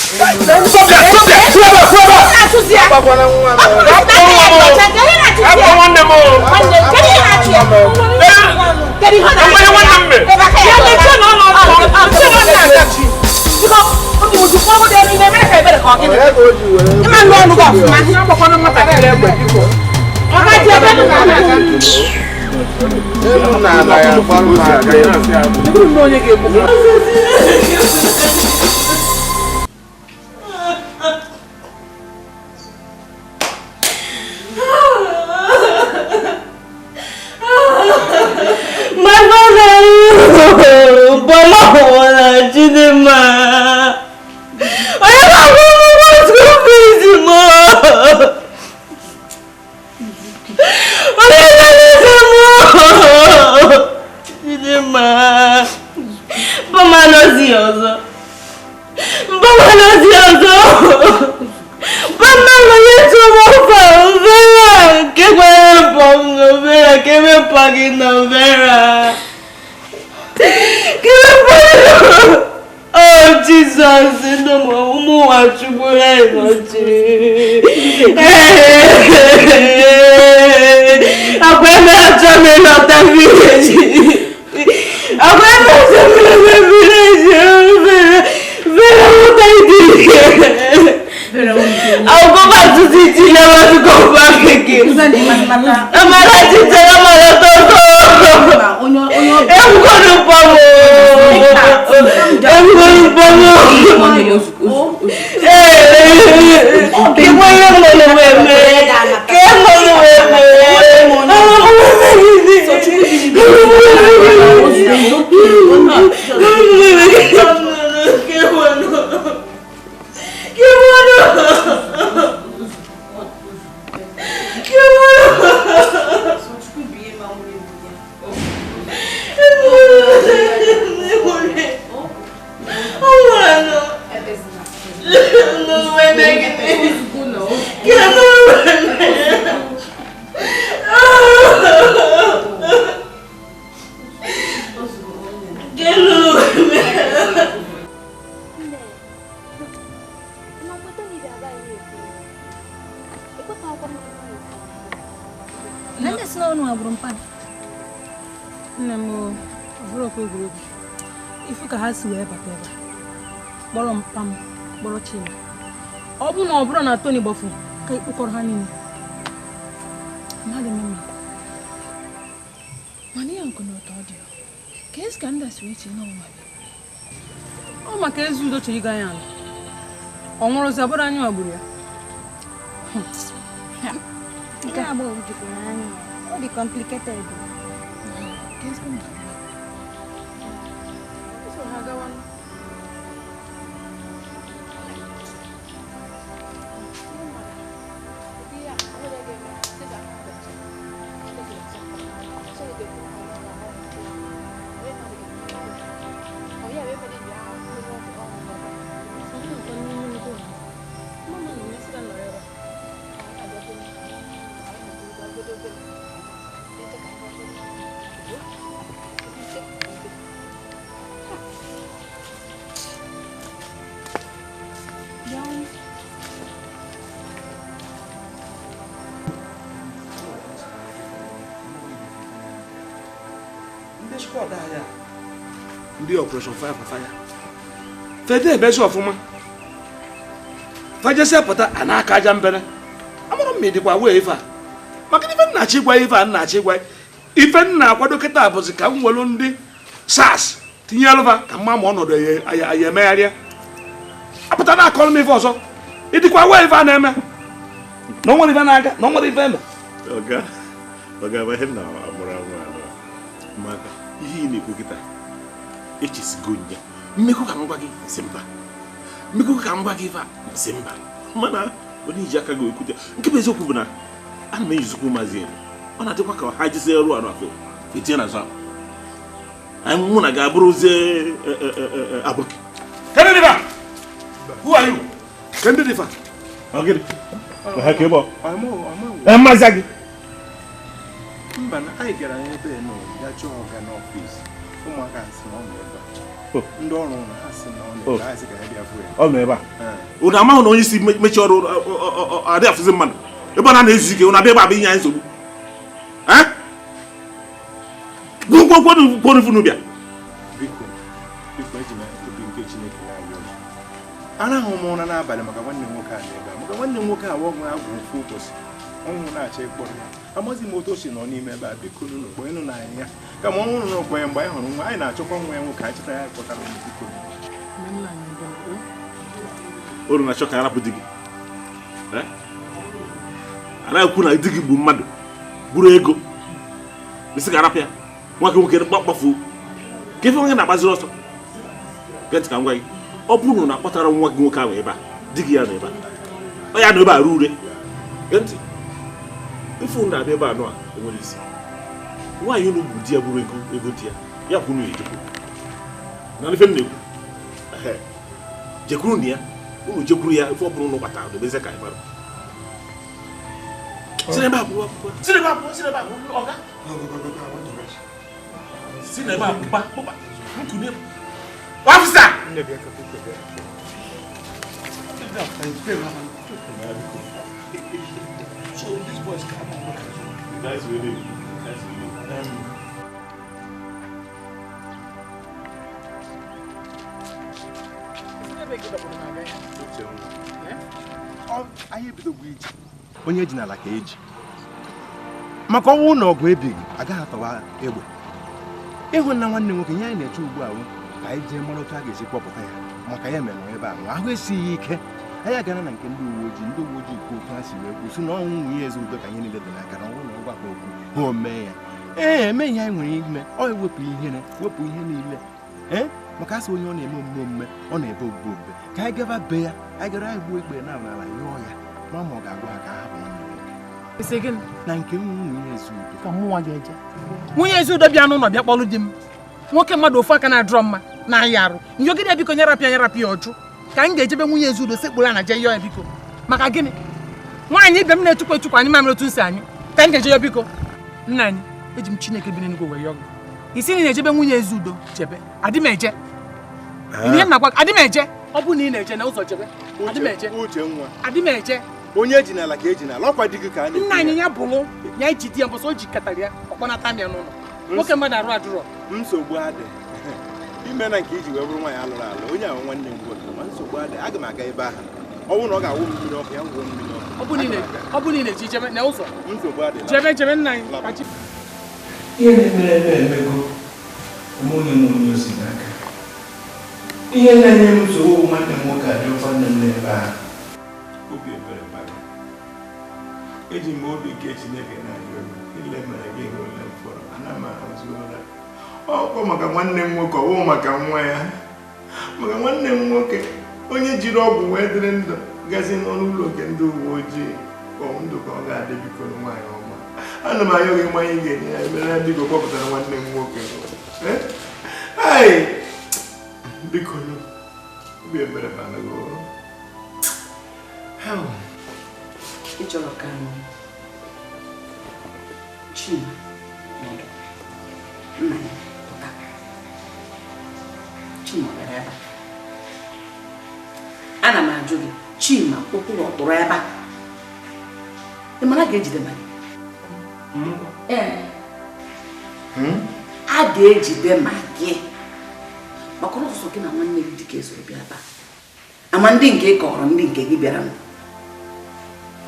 My father, Bala Chidinma. Onye ga-akwụ ụgwọ school fees m? Onye ga-eleta m? ọzọ. Mpa m ozi ọzọ. Mpa m onye tụrụ ọfa Vera nke gwara mpọ m na Vera ka emepụ gị na Vera. Ka emepụ gị na. Oh Jesus, no ụmụ Nwachukwu ha nọchiri. Akwa eme achọ m ịlọta village. Akwa eme achọ m ịlọta village. Vera, what I did here? I'll go back to city, never to go back again. Amara titara mara toto. Emugonu pomo. Emugonu pomo. Kemonu weme. Kemonu weme. Kpọrọ mpa m kpọrọ Chima ọ bụ na ọ bụrụ na Tony gbafu ka ịkpụkọrọ ha niile mmadụ eme mana ihe nke na ụtọ dị ka esi ka ndị si wee chee n'ọnwa ọ maka ezi udo chọrọ ịga ya ala ọ nwụrụzi ọ bụrụ anyị wagburu ya. Nke agbọghọ jukwara anya ọ dị complicated. Ndị Operation Fire for Fire fede emezi ọfụma fajesia pụta a na-aka aja mbere amụrụ m dịkwa wee ife a maka ife nna achị gwa ife a nna achị gwa ife nna akwado kịta bụzi ka m nwelu ndị SARS tinye alụva ka mma ma ọnọdụ ya emegharịa apụta na akọrọ m ife ọzọ ịdịkwa wee ife a na-eme na onwere ife na-aga na onwere ife eme. Maka ihe ị na-ekwu kịta echesigo ya mmekọ ka m gwa gị si mba mmekọ ka m gwa gị ife a si mba mana onye iji aka gị ekwute nke bụ eziokwu bụ na ana m eyizikwu maazị elu ọ na-adịkwa ka ha jizie ọrụ arụ afọ etinye na azụ anyị mụ na ga-abụrụzie abụrụki. Who are you? Kedu ife a? Ọ gịnị? Ha ka ebe ọ? Maazị gị mba na anyị gara ebe nọ ya chọọ ọga n'ọfịs ụmụaka si na ọ nọ ebe a ndị ọrụ na ha si na ọ nọ ebe a sị ka ya bịa fụ ya ọ nọ ebe a unu amaghị na onye isi mechie ọrụ adị afụzi mmadụ ebe ọ na-ezu ike unu abịa ebe a bụ inye anyị nsogbu gwogwogwonu bịa. Biko biko eji m obi nke Chineke na-ayọ ọzọ arahụ m ụra n'abalị maka nwanne m nwoke a nọ ebe a maka nwanne m nwoke a ọgwụ agwụ ofu ụbọchị ọnwụ na-achọ ịkpọrọ ya amaghị m otu o si nọ n'ime ebe a biko nụ kpọnụ na anyị ya kama ọnwụ nụ n'ụkpọ ya mgbe anyị hụrụ nwa anyị na-achọkwa nwa ya nwoke anyị chọta ya kpọtara ụmụ biko. Uru na-achọ ka arapụ di gị anaghị ekwu na di gị gbu mmadụ gburu ego isi ka arapụ ya nwa gị nwoke gbafuo ka ife nwoke na-agbaziri ọsọ gentị ka m gwa gị ọ bụrụ na akpọtara nwa gị nwoke ahụ ebe a di gị ya nọ ebe a ọ ya nọ ebe a ruo ure gentị ife unu na-abịa ebe a nọ a enwere isi nwaanyị unu gburu di ya gburu ego di ya ya kwụ unu ejikwu na ife m na-ekwu Jekwuru na ya unu jekwuru ya ife ọ bụrụ unu kpatara dobeze ka anyị mara. Si n'ebe a pụọ, si n'ebe a pụọ, si n'ebe a pụọ, ọga. Si n'ebe a pụpa, pụpa, nkunye. Officer! So these boys come on. Nice really. Nice really. Onye ji n'ala ka eji maka ọnwụ na ọgụ ebighị agaghị atọwa egbe ịhụ na nwanne nwoke ihe anyị na-eche ugbu a ka anyị jee mara otu a ga-esi kpọpụta ya maka ya mere ebe ahụ ahụ esighị ike anyị agara na nke ndị uwe ojii ndị uwe ojii nke otu ha si wee kwuo si na ọnwụ nwunye eze udo ka ihe niile dị n'aka na ọnwụ na ọgwa ka okwu ha o mee ya ee eme ihe anyị nwere ime ọ ewepụ ihere wepụ ihe niile ee maka asị onye ọ na-eme omume omume ọ na-ebe ogbugbe ogbugbe ka anyị gaba be ya anyị gara anyị gbuo ikpe na n'ala yọọ ya ma ọ ga-agwa ha ka ha hapụ nwanne nwoke na nke nwunye eze udo ka mụnwa ga-eje nwunye eze udo bịa n'ụlọ bịa kpọlụ di m nwoke mmadụ ofu aka na-adụrọ mma na-aya arụ nyogide biko nyarapịa nyarapịa ọjụ ka m ga-ejebe nwunye eze udo sekpuru ana je yọọ ya biko maka gịnị nwaanyị ibe m na-etukwa etukwa anyị mamịrị otu nsị anyị ka m ga-eje ya biko nna anyị eji m Chineke bi n'eluigwe wee yọọ gị isi na ị na-ejebe nwunye eze udo chebe adị m eje ihe m na-agwa adị m eje ọ bụ na ị na-eje na ụzọ chebe adị m eje uche nwa adị m eje onye eji n'ala ka eji n'ala ọkwa di gị ka a na-ekwu nna anyị ya bụrụ ya iji di ya mbọsọ o ji katara ya ọkpọnata m ya n'ụlọ nwoke mmadụ arụ adụrọ nsogbu adị ime na nke iji wee bụrụ nwaanyị alụrụ alụ onye ahụ nwanne m nwoke ma nsogbu adị aga m aga ebe ahụ ọ bụrụ na ọ ga-awụ m mmiri ọkụ ya wụọ mmiri ọkụ ọ bụ na ị na-eji jebe na ụzọ nsogbu adị jebe jebe nna anyị ihe na-emere ebe emego onye m onye osi n'aka ihe na-enye m nsogbu nwanne m nwoke adị ụfọ nne m n'ebe ahụ obi ebere mmadụ eji m obi nke Chineke na-arịọ ile mere gị ole m fọrọ ana m ahụzi ụra ọkpọ maka nwanne m nwoke ọwụ maka nwa ya maka nwanne m nwoke onye jiri ọgwụ wee dịrị ndụ gazi n'ọnụ ụlọ nke ndị uwe ojii ọ ndụ ka ọ ga-adị biko nwaanyị ọma ana m ayọ gị mmanya ị ga-enye ya mere biko kpọpụtara nwanne m nwoke biko obi ebere bara gị. Ị chọrọ ka Chima nọdụ nna ya pụta Chima bịara ebe a ana m ajụ gị Chima ụkwụ ọ tụrụ ebe a ị mara ga-ejide ma gị a ga-ejide ma gị maka ọsọsọ gị na nwanne gị dịka esoro bịa ebe a ama ndị nke ị kọrọ ndị nke gị bịara m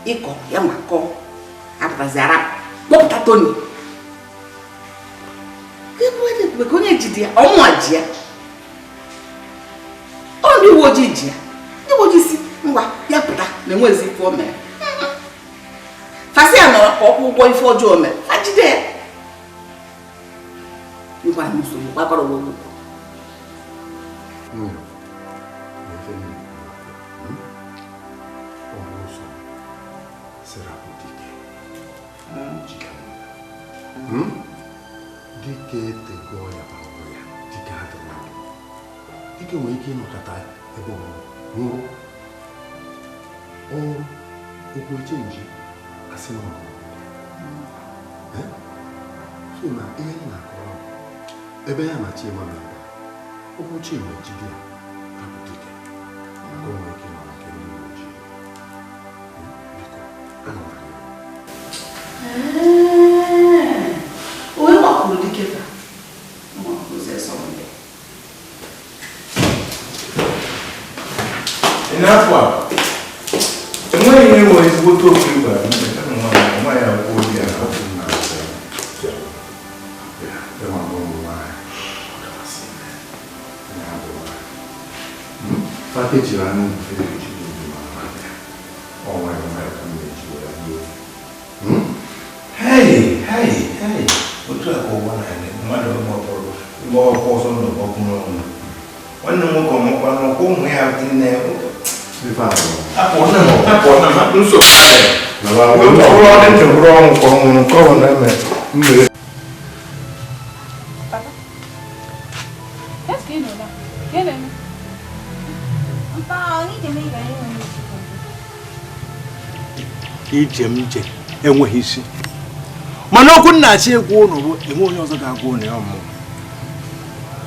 ịkọrọ ya ma kọọ apụtaziara kpọpụta Tony ka onye jide ya ọmụa ji ya ọ ndị uwe ojii ji ya ndị uwe ojii si ngwa ya pụta na enwezi ife o mere fasị ya nọrọ ka ọ kwụ ụgwọ ife ọjọọ mere fa jide ya ngwa nsogbu gbakọrọ ogwu. Dike etego ya bụ ya dike adịrọ ndụ dike nwere ike ịnọkọta ebe ọ nwụrụ ọnwụ okwu echenji asị na ọgụ so na ihe m na-akọrọ ebe ya na Chima na-aga okwu Chima ejide ya hapụ dike maka o nwere ike ịnọ na nke ndị uwe ojii. Biko ana m arịọ. Onye gbakwuru dike fa n'afọ a enweghị ihe nwere ezigbote okwu gwara m nwaanyị akwụkwọ obi ahụ otu a ka ụwa na-adị mmadụ gba ọkụ ọsọ ndụ ọkụ n'ọnwụ nwanne m nwoke ọmụkwa n'ọkwa ụmụ ya dị nne Ije m je enweghị isi. Mana okwu nna-achị egwu ụnụ bụ enwe onye ọzọ ga-agwa ụnụ ya ọmụmụ.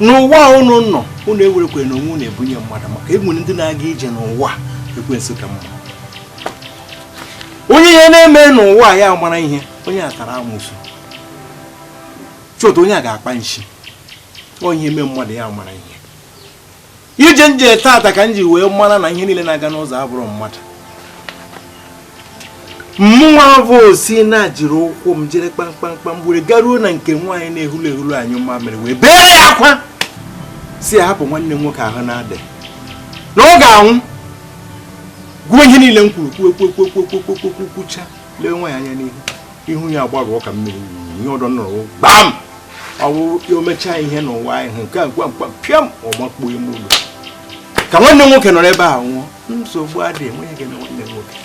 N'ụwa ụnụ nọ, ụnụ ewerekwere na onwe ụnụ ebunye mmadụ maka enwere ndị na-aga ije n'ụwa ekwensu ka mma. Onye ihe na-eme n'ụwa ya mara ihe, onye a tara amụsụ. Chọta onye a ga-akpa nshi. Onye eme mmadụ ya mara ihe. Ije nje tata ka m ji wee mara na ihe niile na-aga n'ụzọ abụrụ mmadụ. Mụnwa bụ osi na jiri ụkwụ m jere kpamkpamkpam were garuo na nke nwaanyị na-ehulu ehulu anyụ mamịrị wee bee ya akwa si ya hapụ nwanne m nwoke ahụ na-adị na ọ ga-anwụ. Gwuo ihe niile m kwuru kwuo kwuo kwuo kwuo kwuo kwuo kwuo kwucha lee nwaanyị anya n'ihu ihu ya agbarụọ ka mmiri ihe ọdọ nọrọ gbam ọ bụrụ o mechaa ihe n'ụwa ahụ nke a gwa mkpa pịam ọ makpuo ime ụlọ ka nwanne m nwoke nọrọ ebe a nwụọ. Nsogbu adịghị, enweghị ga-eme nwanne m nwoke.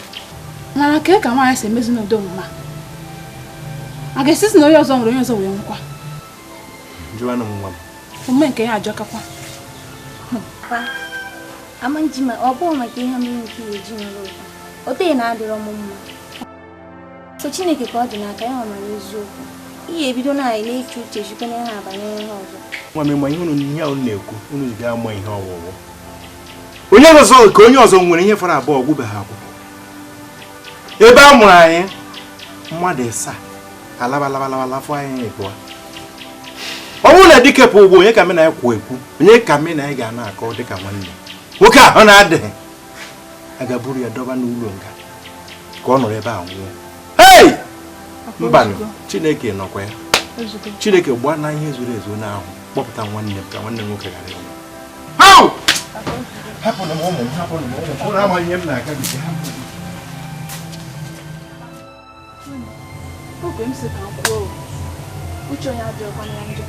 Mana ka ka nwaanyị si emezi n'ụdị omume a ga-esizi na onye ọzọ nwere onye ọzọ wee nwụkwa. Jụanụ m nwa m. Omume nke ya ajọkakwa. Pa, ama njima ọ bụghị maka ihe mere nke eji nwere ụwa. O teghị na adịrọ m mma. So Chineke ka ọ dị n'aka ya ọ mara eziokwu. Ihe ebido na anyị na-eche uche jikwa na ha abanye ihe ọzọ. Nwa m ịma ihe unu ihe unu na-ekwu unu ji ga-ama ihe ọwụwụ. Onye ọzọ ka onye ọzọ nwere ihe fọrọ abụọ gwụbeghị akwụkwọ. Ebe a mụrụ anyị mmadụ ịsaa alabalabalabala fọ anyị ịbụọ. Ọ bụrụ na dike pụ ụgbọ onye ka mị na ya kwụ ekwu onye ka mị na ya ga na-akọ dịka nwanne nwoke ahụ na-adịghị a ga-buru ya dọba n'ụlọ nga ka ọ nọrọ ebe a nwụọ. Hei! Mbanụ Chineke nọkwa ya. Chineke gbaa na ihe zuru ezu n'ahụ kpọpụta nwanne m ka nwanne m nwoke ghara ịnwụ. Hapụnụ m ụmụ m, hapụnụ m ụmụ m, ụnụ amaghị ihe m na-aga gị. Oge m si ka m kwuo uche onye adịghịkwa na njọ.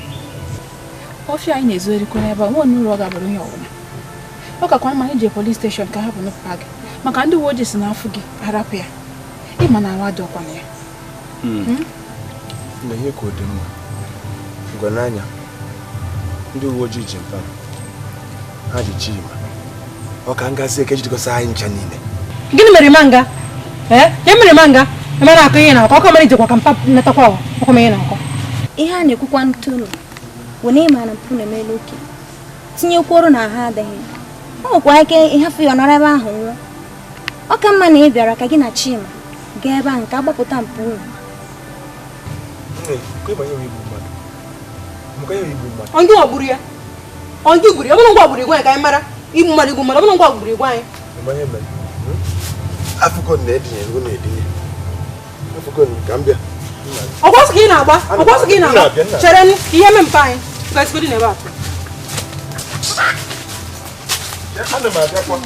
Ọfịa anyị na-ezu erikwa n'ebe a nwa n'ụlọ ọ ga-abara onye ọbụla. Ọ kakwa mma ije polis steshọn ka hapụ n'ụpa gị maka ndị uwe ojii si n'afọ gị arapụ ya. Ịma na arụ adịghịkwa na ya. Na ihe ka ọ dị mma gwa n'anya ndị uwe ojii ji mpa ha ji Chima ọ ka ngazi eke jidekọsa anyị ncha niile. Gịnị mere manga? Ee, mere manga? Emere akọ ihe na-akọ ọkọ mere ijekwa ka mpa netakwa ọkọ mere na-akọ. Ihe a na-ekwukwa ntụnụ bụ na ịma na mpụ na-emela oke tinyekwuorụ na ha adịghị. Ọ nwekwa ike ịhafụ ya nọrọ ebe ahụ nwụọ. Ọ ka mma na ị bịara ka gị na Chima gaa ebe ahụ ka agbapụta mpụ unu. Ọ gị gburu ya? Ọ gị gburu ya? Ọ bụrụ ngwa gburu igwe anyị ka anyị mara igbu mmadụ igbu mmadụ ọ bụrụ ngwa gburu igwe anyị. Afụgo na-edinye ego na-edinye. Afụgo ka m bịa. Ọkwa ọsọ ka ị na-agba? Ọkwa ọsọ ka ị na-agba? Chere ihe mee mpa anyị. Gasigodi n'ebe a. Ana m abịakwa.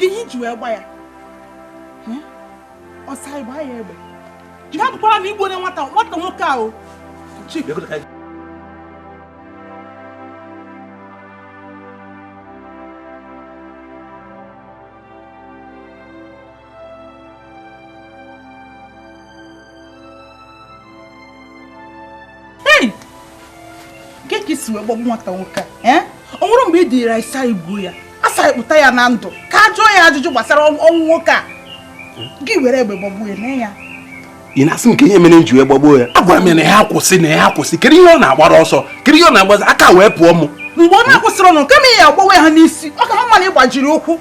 Ka ihe iji wee gba ya ọsa ịgba ya egbe jiri abụkwara na igbo nwata nwata nwoke ahụ. Isi wee gbagbu nwata nwoke a ọ nwere mgbe ị dịrị ịsa igbuo ya asa ịkpụta ya na ndụ ka a jụọ ya ajụjụ gbasara ọnwụ nwoke a gị were egbe gbagbuo ya nee ya. Ị na-asị m ka ihe mere m ji wee gbagbuo ya? Agwara m ya na ya akwụsị na ya akwụsị. Kedu ihe ọ na-agbara ọsọ? Kedu ihe ọ na-agbazi aka wee pụọ m? Mgbe ọ na-akwụsịrị ọnụ kama ya agbawe ha n'isi ọ ka ha mana ịgbajiri ụkwụ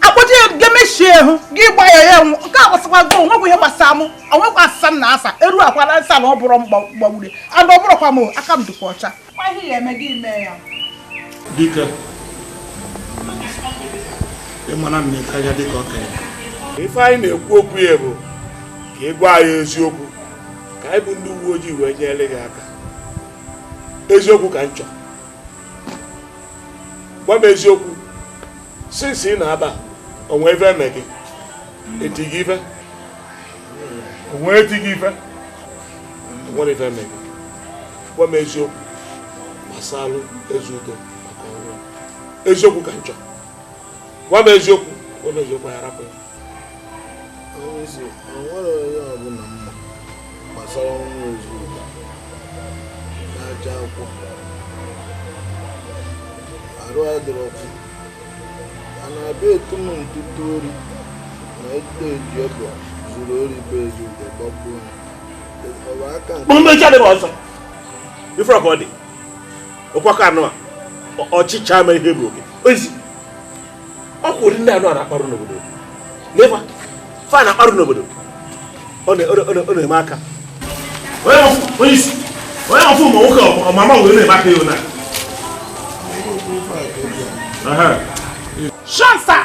akpọje ya ga-emechie hụ gị gba ya ya nke a gbasakwa go onwekwa ihe gbasara m onwekwa asịsa m na-asa eru akwara nsa na ọ bụrụ m gbagburu and ọ bụrụkwa m aka m dịkwa ọcha. Dike, ịmara m na-ete anya dịka okenye. Ife anyị na-ekwu okwu ya bụ ka ị gwa anyị eziokwu ka anyị bụ ndị uwe ojii wee nyere gị aka. Eziokwu ka m chọ. Gwa m eziokwu. Since ị na-aba, onwe ife eme gị? Eti gị ife? Onwe eti gị ife? Onwere ife eme gị? Gwa m eziokwu gbasara Ezeudo maka ọnwụ. Eziokwu ka m chọ. Gwa m eziokwu, gwa m eziokwu ya rapụ ya. Onyeisi, o nwere onye ọbụla mma gbasara ọnwụ Ezeudo na-aja akwụkwọ arụ adịrọkwu a na-abịa etu m ntụtụ ori na eto eji egbe zuru ori bụ Ezeudo gbagbuo ya. Ọ bụ aka nke mmechi adịghị ọzọ. Ifere ka ọ dị ụkwakọ anụ a ọchịcha mere ihe bụ oke ozi ọ kwụrụ ndị anụ a na-akparụ n'obodo n'efa fa na-akparụ n'obodo ọ na-eme aka onye isi onye ọfụ ma nwoke ọmama wee na-eme aka ya na Sure, sir.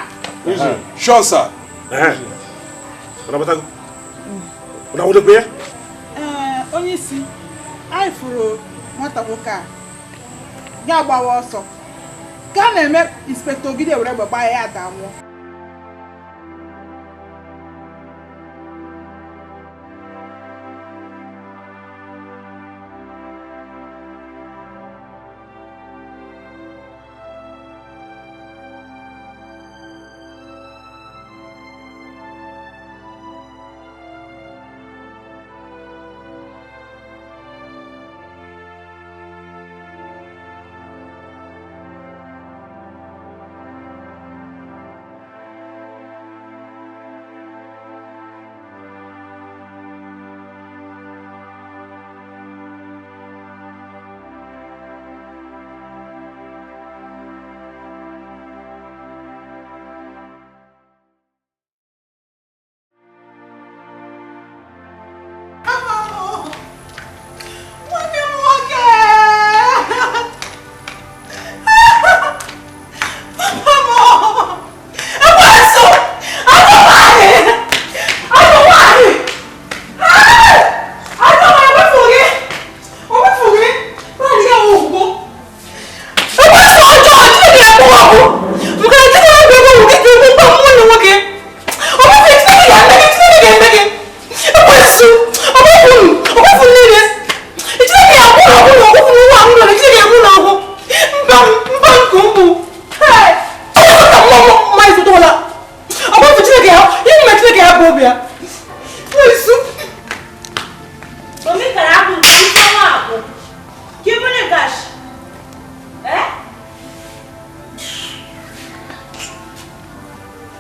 Sure, sir. Onye isi anyị fụrụ nwata nwoke a ya gbawa ọsọ ka a na-eme inspektọ Ogide were egbe gbaa ya ada nwụọ.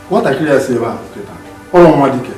Nwatakịrị a si ebe a kịta ọrụ nwa dike.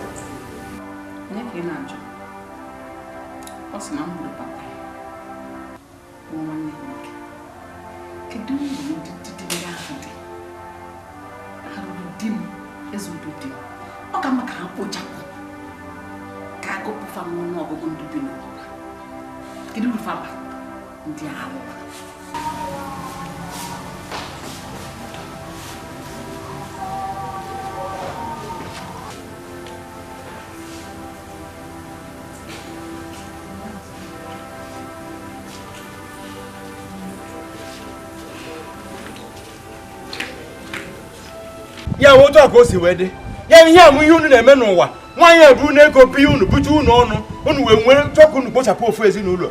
Ya wụ otu a ka o si wee dị. Ya ihe amụ ihe unu na-eme n'ụwa. Nwaanyị eburu na-ego bi unu bute unu ọnụ unu wee nwere chọọ ka unu kpochapụ ofu ezinụlọ.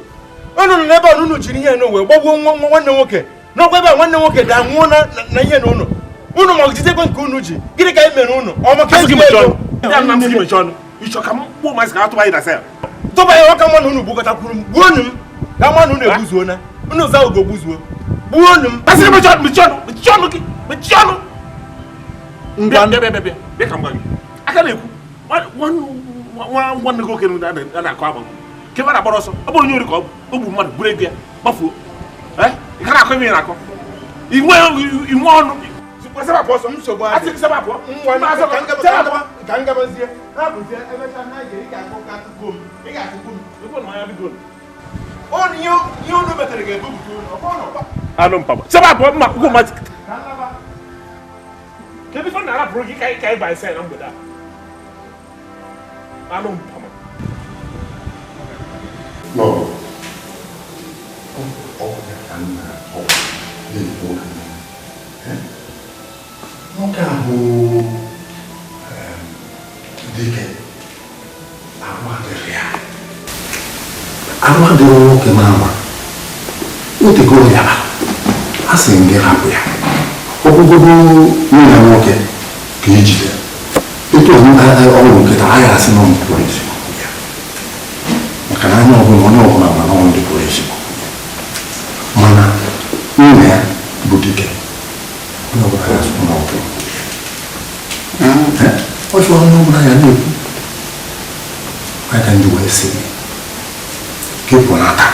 Unu nọ n'ebe a unu jiri ihe n'ụwa gbagbuo nwanne nwoke. N'ọkwa ebe a nwanne nwoke daa nwụọ na ihe na unu. Unu ma jidekwe nke unu ji. Gịnị ka anyị mere unu? Ọ maka ezi ego. Tụba ya ọka mma na unu gbukọtakwuru m. Gbuonu m. Ka mma na unu egbuzuona. Unu za ugo gbuzuo. Gbuonu m. Aka na-ekwu nwanne gị oke na-akọ agba nke ebe na-agbara ọsọ ọ bụrụ onye ori ka ọ bụ ogbu mmadụ buru ego ya gbafuo ị ka na-akọ ime na-akọ inwe ọnụ anụ mpama sebapụ mma ụkwụ mmadụ kedu ife na-arapụrụ gị ka ịba ise na mgbede a anụ mpama. Lọlọ, ọ ka m na-akọ na-ekwu nwoke ahụ dike arụ adịrị ya arụ adịrị nwoke m ama otego ya a sị m gị rapụ ya ọgwụgwọ nwunye nwoke ka ejide etu ọrụ nkịta a ya asị na ọ pụrụ ezi maka na anya ọbụla onye ọbụla ma na ọ ndị pụrụ ezi mana nna ya bụ dike onye ọbụla ya asị na ọ pụrụ ọ chụọ onye ọbụla ya na-ekwu aka ndị wee sị gị pụnata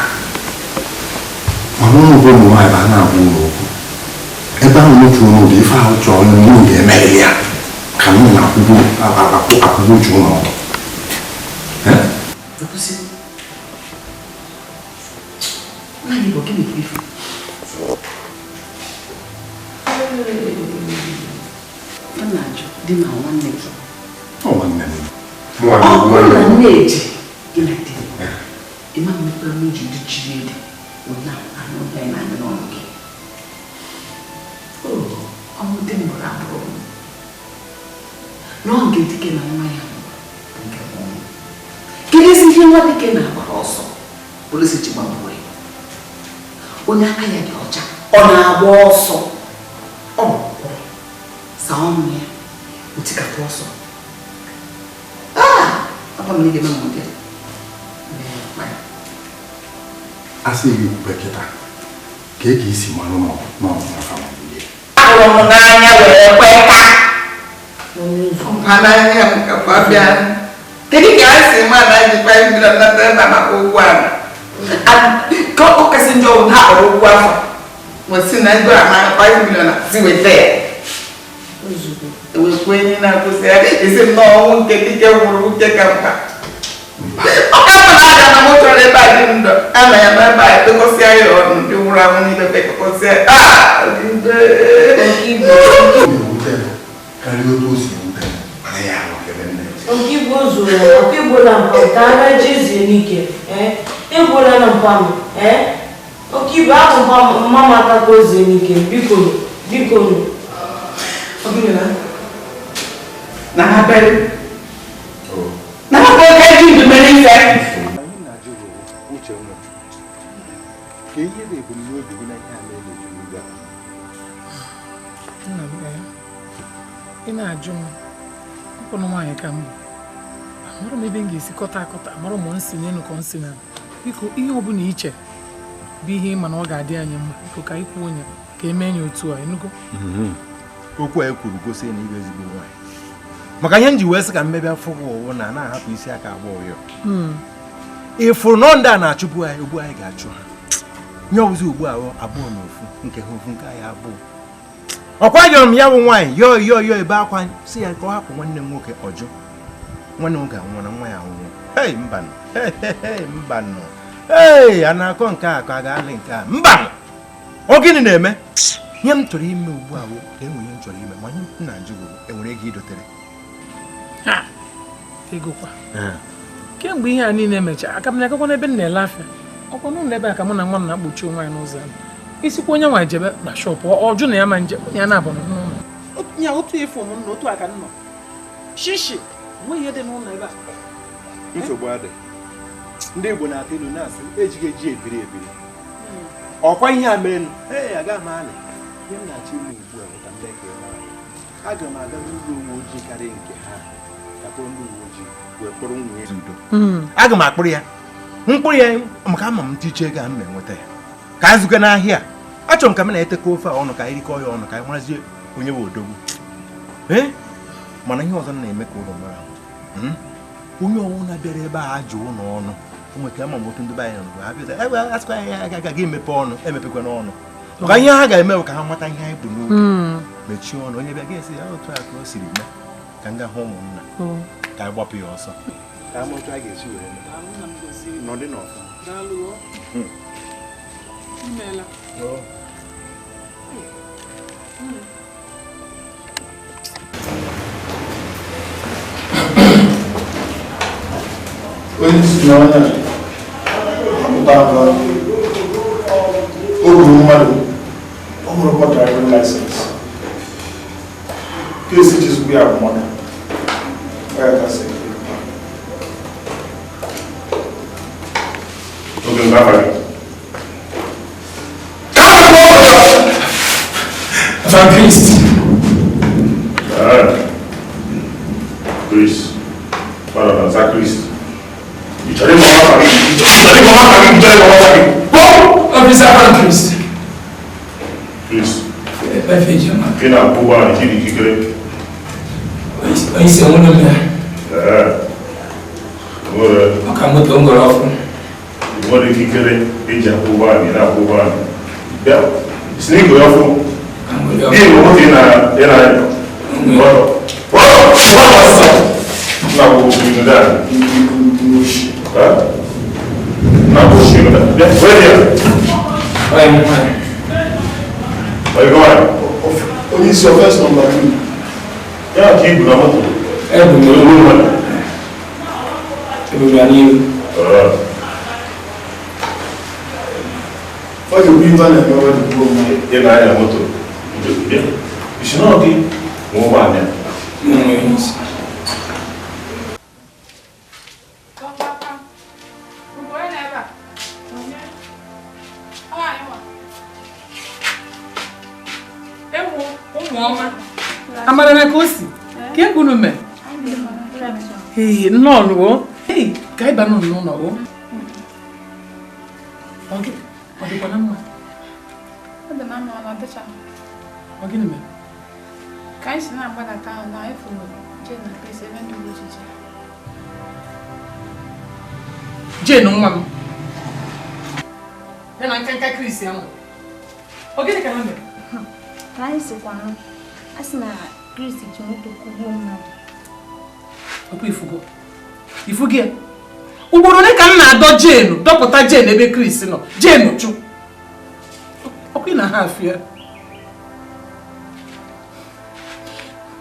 mana ụmụ bụ ụmụ nwaanyị bụ a na-agwa ụlọ okwu ebe ahụ n'otu n'ụdị ife ahụ chọrọ nnu ga-emerịrị ya ka m na-akwụgo uche ụlọ ọdụ. Onye aka ya dị ọcha ọ na-agba ọsọ ọ kwụrụ saa ọnụ ya otikata ọsọ a sị gị kwube kịta ka e ka isi mmanụ ahụrụ m n'anya wee kweta n'anya m ka bịa kedu ka a si ma na ji 5 million nata ebe a maka ụgwọ ala ka ọ kasị njọ ha kpọrọ ụgwọ afọ nwesị na ego ama 5 million si weta ya ewekwe enyi na-akwụsị ya esi m n'ọnwụ nke dike nwụrụ nke ka mkpa ọ ka mma na aga na m chọrọ ebe a dị ndụ ana ya n'ebe a ekpekọsịa ya ọnụ ndị nwụrụ anwụ niile kpekọsịa Ọkigbo zuru ọkigbo na mpa ka ara jezie n'ike egbola na mpam ọkigbo ahụ mma aka ka o zie n'ike biko biko na ha bere na ha bere ka eji ndụ mere ife. Nna m ị na-ajụ m mkpụrụ nwaanyị ka m bụ amara m ebe m ga-esi kọta akọta amara m nsị n'elu ka nsị na biko ihe ọ bụla iche bụ ihe ịma na ọ ga-adị anyị mma biko ka anyị kwuo onye ka emee ya otu a enugo okwu a ekwuru gosi na ịbụ ezigbo nwaanyị maka ihe m ji wee sị ka mmebi afọ gị ụwụ na na-ahapụ isi aka agba ụyọ ịfụrụ nọ ndị a na-achụpụ anyị ugbu anyị ga-achụ ha nye ọbụzi ugbu ahụ abụọ na ofu nke ha ofu nke anyị abụọ ọkwa jụrụ m ya bụ nwaanyị yọọ yọọ yọọ ebe akwa si ya ka ọ hapụ nwanne m nwoke ọjụ nwanne m nwoke anwụọ na nwa ya anwụọ hei mbanụ mbanụ ee a na-akọ nke a ka a ga-alị nke a mbanụ ọ gịnị na-eme ihe m chọrọ ime ugbu a bụ na enwere ihe m chọrọ ime ma ihe m na-ajụ bụ enwere ego idotere ego kwa kemgbe ihe a niile mechara aka m na-agakwa n'ebe m na-ele afịa ọkwa n'ụlọ ebe a ka mụ na nwa m na-akpọchi onwe anyị n'ụzọ ahụ isikwa onye nwa jebe na shọpụ ọ jụ na ya ma nje ya na-abụ n'ụlọ. Nya otu ịfụ m na otu aka nọ. Shishi, nwe ihe dị n'ụlọ ebe a. Nsogbu adị. Ndị Igbo na-atụ ilu na-asị ejighị eji ebiri ebiri. Ọkwa ihe a mere ee aga m anị. Ihe m na-achọ ime ugbu a bụ ka m mee ka ị mara. Aga m aga n'ụlọ uwe ojii karịa nke ha. Ka kpọrọ ndị uwe ojii wee kpọrọ nwunye ya. Aga m akpụrụ ya. Mkpụrụ ya maka ama m tiche ego a m enweta ya. Ka a zụga n'ahịa. Achọrọ m ka m na-etekọ ofe a ọnụ ka anyị rikọọ ya ọnụ ka anyị marazie onye bụ odogwu. Ee mana ihe ọzọ m na-eme ka ụlọ mara onye ọwụna bịara ebe a ajụ ụlọ ọnụ o nwere ama m otu ndị be anyị nọ ha bịa ebe asịkwa ya agaghị emepe ọnụ emepekwana ọnụ maka ihe ha ga-eme bụ ka ha mata ihe anyị bụ n'obi mechie ọnụ onye bịa ga-esi ya otu a ka o siri mee ka m gaa hụ ụmụnna ka anyị gbapụ ya ọsọ ka ama otu a ga-esi were mee nọdị n'ọfụma. Onye isi na onye apụta o gburu mmadụ ọ nwere driving license kesi jizikwa ya bụ mmadụ ya kasị oge mgbe abalị Van Christ. Chris. Para dançar Chris. Officer Van Christ. Chris. Ị na-akwụ ụgbọala jiri ikikere. Onye isi enwere m ya. Ọka moto m goro ọfụ. Nwere ikikere eji akwụ ụgbọala ị na-akwụ ụgbọala. Bịa, si n'igwe ọfụ. Gị bụ nwoke ị na-anya. Onye isi ọfes nọmba 2. Ya ka ibu na moto. Ebu m ebu ya n'ihu. Ọ ga-ekwu ife a na-eme ọ dị kwuo mma. Ị na-anya moto. Isi na ọ gị nwe ụgbọala ya. Amara na ka o si ka e kwuru mee ee nnọọ o ee ka anyị banụ n'ụlọ o ọ dịkwa na mma ọ gịnị mere ka anyị si na-agbadata ahụ na anyị fụrụ Jane na Chris ebe ndị uwe ojii Jane nwa m ya na nkanka Chris ya nwa ọ gịnị ka ha mere ka anyị sikwa a sị na Chris ji moto kụgbuo mmadụ. Ọkwa ifugo. Ifugo ya. Ugboro ole ka m na-adọ Jane dọpụta Jane ebe Chris nọ. Jane chụ. Ọkwa ị na ha afịa.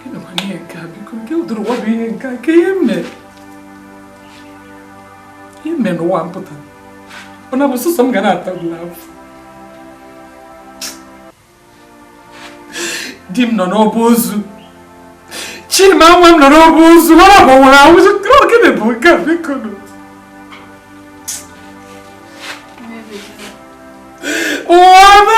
Gịnịkwa ihe nke a biko nke ụdịrị ụwa bụ ihe nke a ka ihe mere. Ihe mere n'ụwa mpụta. Ọ na-abụ sọsọ m ga na-ata ụlọ afọ. Di m nọ n'ọba ozu. Chima nwa m nọ n'ọba ozu. Ọ gbanwere ahụ. Gịnị bụ nke a biko nụ? Ụwa m!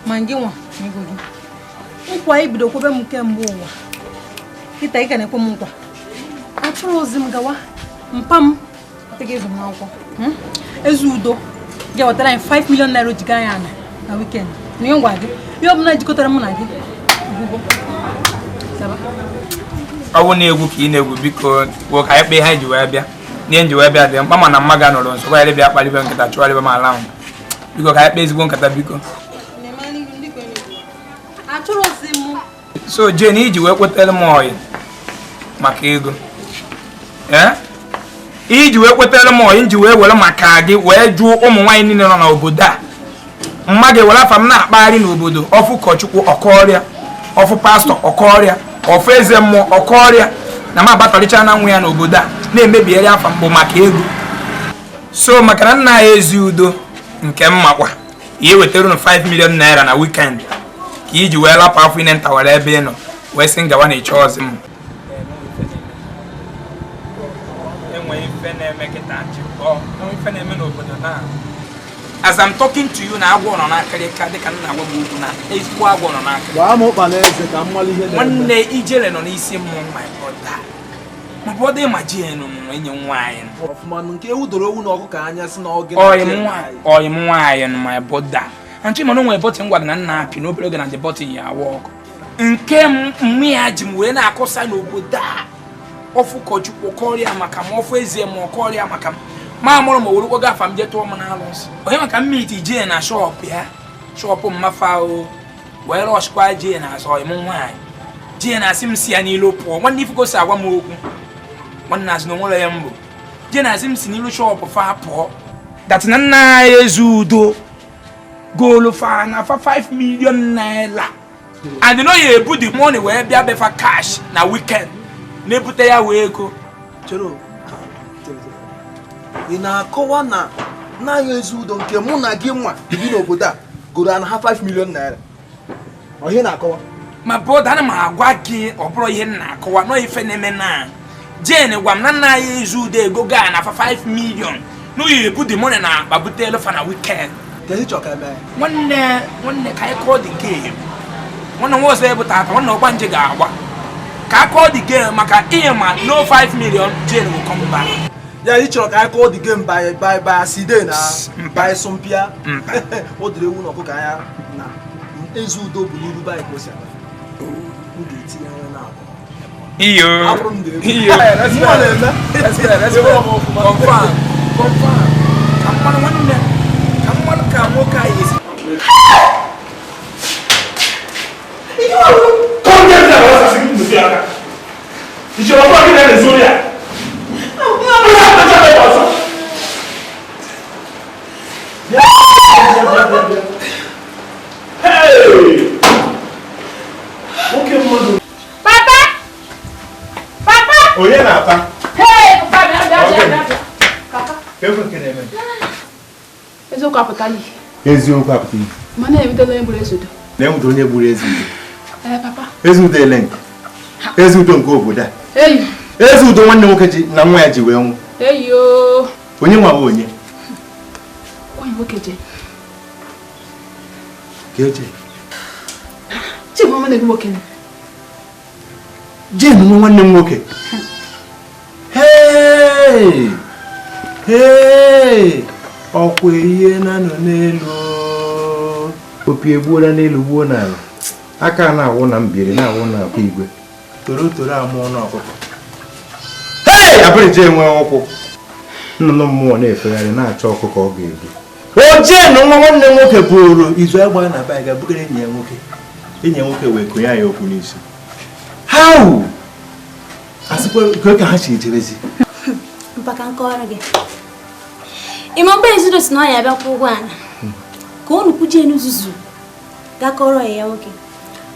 Ma gị nwa nkwa ibido kwebe m kemgbe ụwa Kịta ị ka na-ekwe m nkwa. Achọrọ ozi m gawa mpa m atịghị ịzụ m n'akwụkwọ. Ezeudo ga-ewetara anyị 5 million naira jiga anyị ana na weekend. Na ihe ngwa gị, ihe ọbụla jikọtara mụ na gị. Ọ bụ na-egwu ka ị na-egwu biko kwuo ka anyị kpee ha ji wee bịa. N'ihe nji wee bịa dị mkpa mana mma ga nọrọ nso gwa bịa kpalibe nkata chụgharịba m ala ahụ. Biko ka anyị kpee ezigbo nkata biko. So Jane iji wee kwetere m oyi maka ego. Iji wee kwetere m oyi nji wee were maka gị wee jụọ ụmụ nwaanyị niile nọ n'obodo a. Mma ga-ewere afa m na-akpagharị n'obodo ọfụ ụkọchukwu ọkọọrịa, ọfụ pastọ ọkọọrịa, ọfụ eze mmụọ ọkọọrịa na m abatọrịcha na nwa ya n'obodo a na-emebigheri afa mbụ maka ego. So maka na nna ya Ezeudo nke m makwa ihe wetara unu 5 million naira na weekend ka iji wee lapụ afọ ine ntawara ebe ị nọ wee sị ngawa na ịchọ ọzọ m. As I'm talking to you na agwọ nọ n'akịrịka dịka nna agwa m okwu na ezigbo agwọ nọ n'akịrịka. Nwanne ijele nọ n'isi mmụọ my brother. Ma brother ma ji enu nọ enye nwaanyị. Oyi m nwaanyị my brother. Anchi mana onwe bọtịn gwa gị na nna apị n'obere oge na the bọtịn ya awa ọkụ. Nke mmụ ya ji m wee na-akọsa n'obodo a. Ọfụ ụkọchukwu kọrịa maka m, ọfụ eze ma ọ kọrịa maka m. Ma mụrụ ma were gafa m jee tụọ m n'alụsị. Onye maka mmiti jee na shọpụ ya, shọpụ mmafa o, wee rọshkwa jee na azọ m nwaanyị. Jee na asị m si ya n'ilu pụọ, nwanne ifuko si agwa m okwu. Nwanne azụ na onwere ya mbụ. Jee na asị m si n'ilu shọpụ fa pụọ. Datina nna ya Ezeudo goolu fa na fa 5 million naira. And no ya ebu the money wee bịa befa cash na weekend. Na-ebute ya wee ego. Ị na-akọwa na nna Ezeudo nke mụ na gị nwa bi n'obodo a goro ana ha 5 million naira. Ọ ihe na-akọwa? Ma brother ana m agwa gị ọ bụrụ ihe m na-akọwa nọ ife na-eme na Jane gwa m na nna ya Ezeudo ego gaa na 5 million n'oyi ebu the money na akpa bute elu fa na weekend. Nwanne nwanne ka anyị kọọ the game. Nwanne nwa ọzọ ebute ata nwanne ọgbanje ga-agba. Ka a kọọ the game maka ihe ma no 5 million Jane will come back. Yeah, you chọrọ ka anyị kọọ the game by acide na by sompia. O dere ewu na ọkụkọ anya na Ezeudo bụ n'iru by ka o si aga. M ga-etinye anya na abụọ. Iyo. Iyo. Confirm. Confirm. Ka mmanụ nwanne. Ka mmanụ ka nwoke anyị esi. Papa! Papa! Onye na-ata? Hey, papa, bịa bịa bịa bịa. Papa. Eziokwu apụtala ihe. Eziokwu apụta ihe. Mana ebidola onye gburu Ezeudo. Na-enweta onye gburu Ezeudo. Ee, papa. Ezeudo ele nke. Ezeudo nke obodo a. Eyi. Ezeudo nwanne nwoke ji na nwa ya ji wee nwụ. Eyi o. Onye nwa bụ onye? Onye nwoke je. Ka eche. Chima nwanne gị nwoke. Jane nwa nwanne m nwoke. Hey! Hey! Ọkwa ihe na-anọ n'elu. Opi egbuola n'elu gbuo n'ala. Aka na-awụ na mbiri na-awụ na akwa igwe. Toro toro amụọ n'ọkụkọ. Hey! Abịrịja enwe ụkwụ. Nnụnụ mmụọ na-efegharị na-achọ ọkụkọ ọ ga-ebu. O Jane nwa nwanne m nwoke bụrụ izu agba na be ga bugara enyi ya nwoke. Enyi ya nwoke wee konye ya okwu n'isi. How? Asịkwa ka ha si ejebezi. Mpaka nkọrọ gị. Ịma mgbe Ezeudo si na ọ ya abịakwa ụgwọ ala ka unu kwuje n'uzuzu gakọrọ ya nwoke.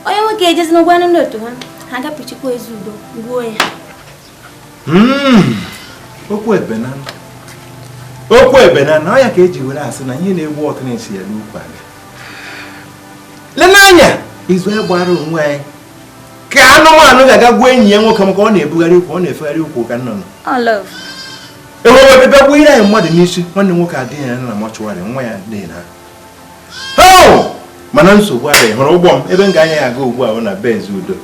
Onye nwoke ejezi n'ụgwọ anụ n'otu ha ha gapụchikwa Ezeudo gbuo ya. Okwu ebenana. Okwu ebenana ọ ya ka eji were asị na ihe na-egbu ọtụnisi ya n'ukwu aga. Lee n'anya izu gbara onwe anyị ka anụmanụ ga-aga gbuo enyi ya nwoke maka ọ na-ebugharị ụkwụ ọ na-efegharị ụkwụ ka nnụnụ. Ewebe bịa gbuo ire anyị mmadụ n'isi nwanne nwoke adịghị ya na mọchụwarị nwa ya dị na. Mana nsogbu adịghị hụrụ ụgbọ m ebe m ga-anya ya aga ugbu a na be Ezeudo.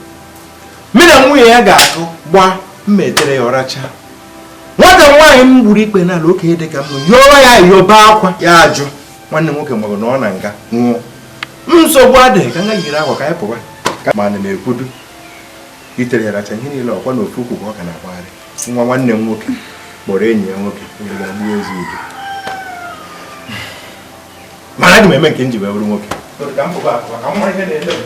Mụ na nwunye ya ga-akụ gbaa mma etere ya ọracha. Nwata nwaanyị m gburu ikpe n'ala okenye dị ka m yọọ ya yọba akwa ya ajụ. Nwanne m nwoke maọbụ na ọ na nga nwụọ. Nsogbu adịghị ka nga yiri akwa ka anyị pụwa. Ma ana m ekwudu itere ya racha ihe niile ọkwa na ofu ukwu ka ọ ka na-agbagharị. Nwa nwanne m nwoke kpọrọ enyi ya nwoke wee gaa gbuo ezi udo. Mana aga m eme nke m ji wee bụrụ nwoke. Ka m pụba akụ maka nwa ihe na-eme m.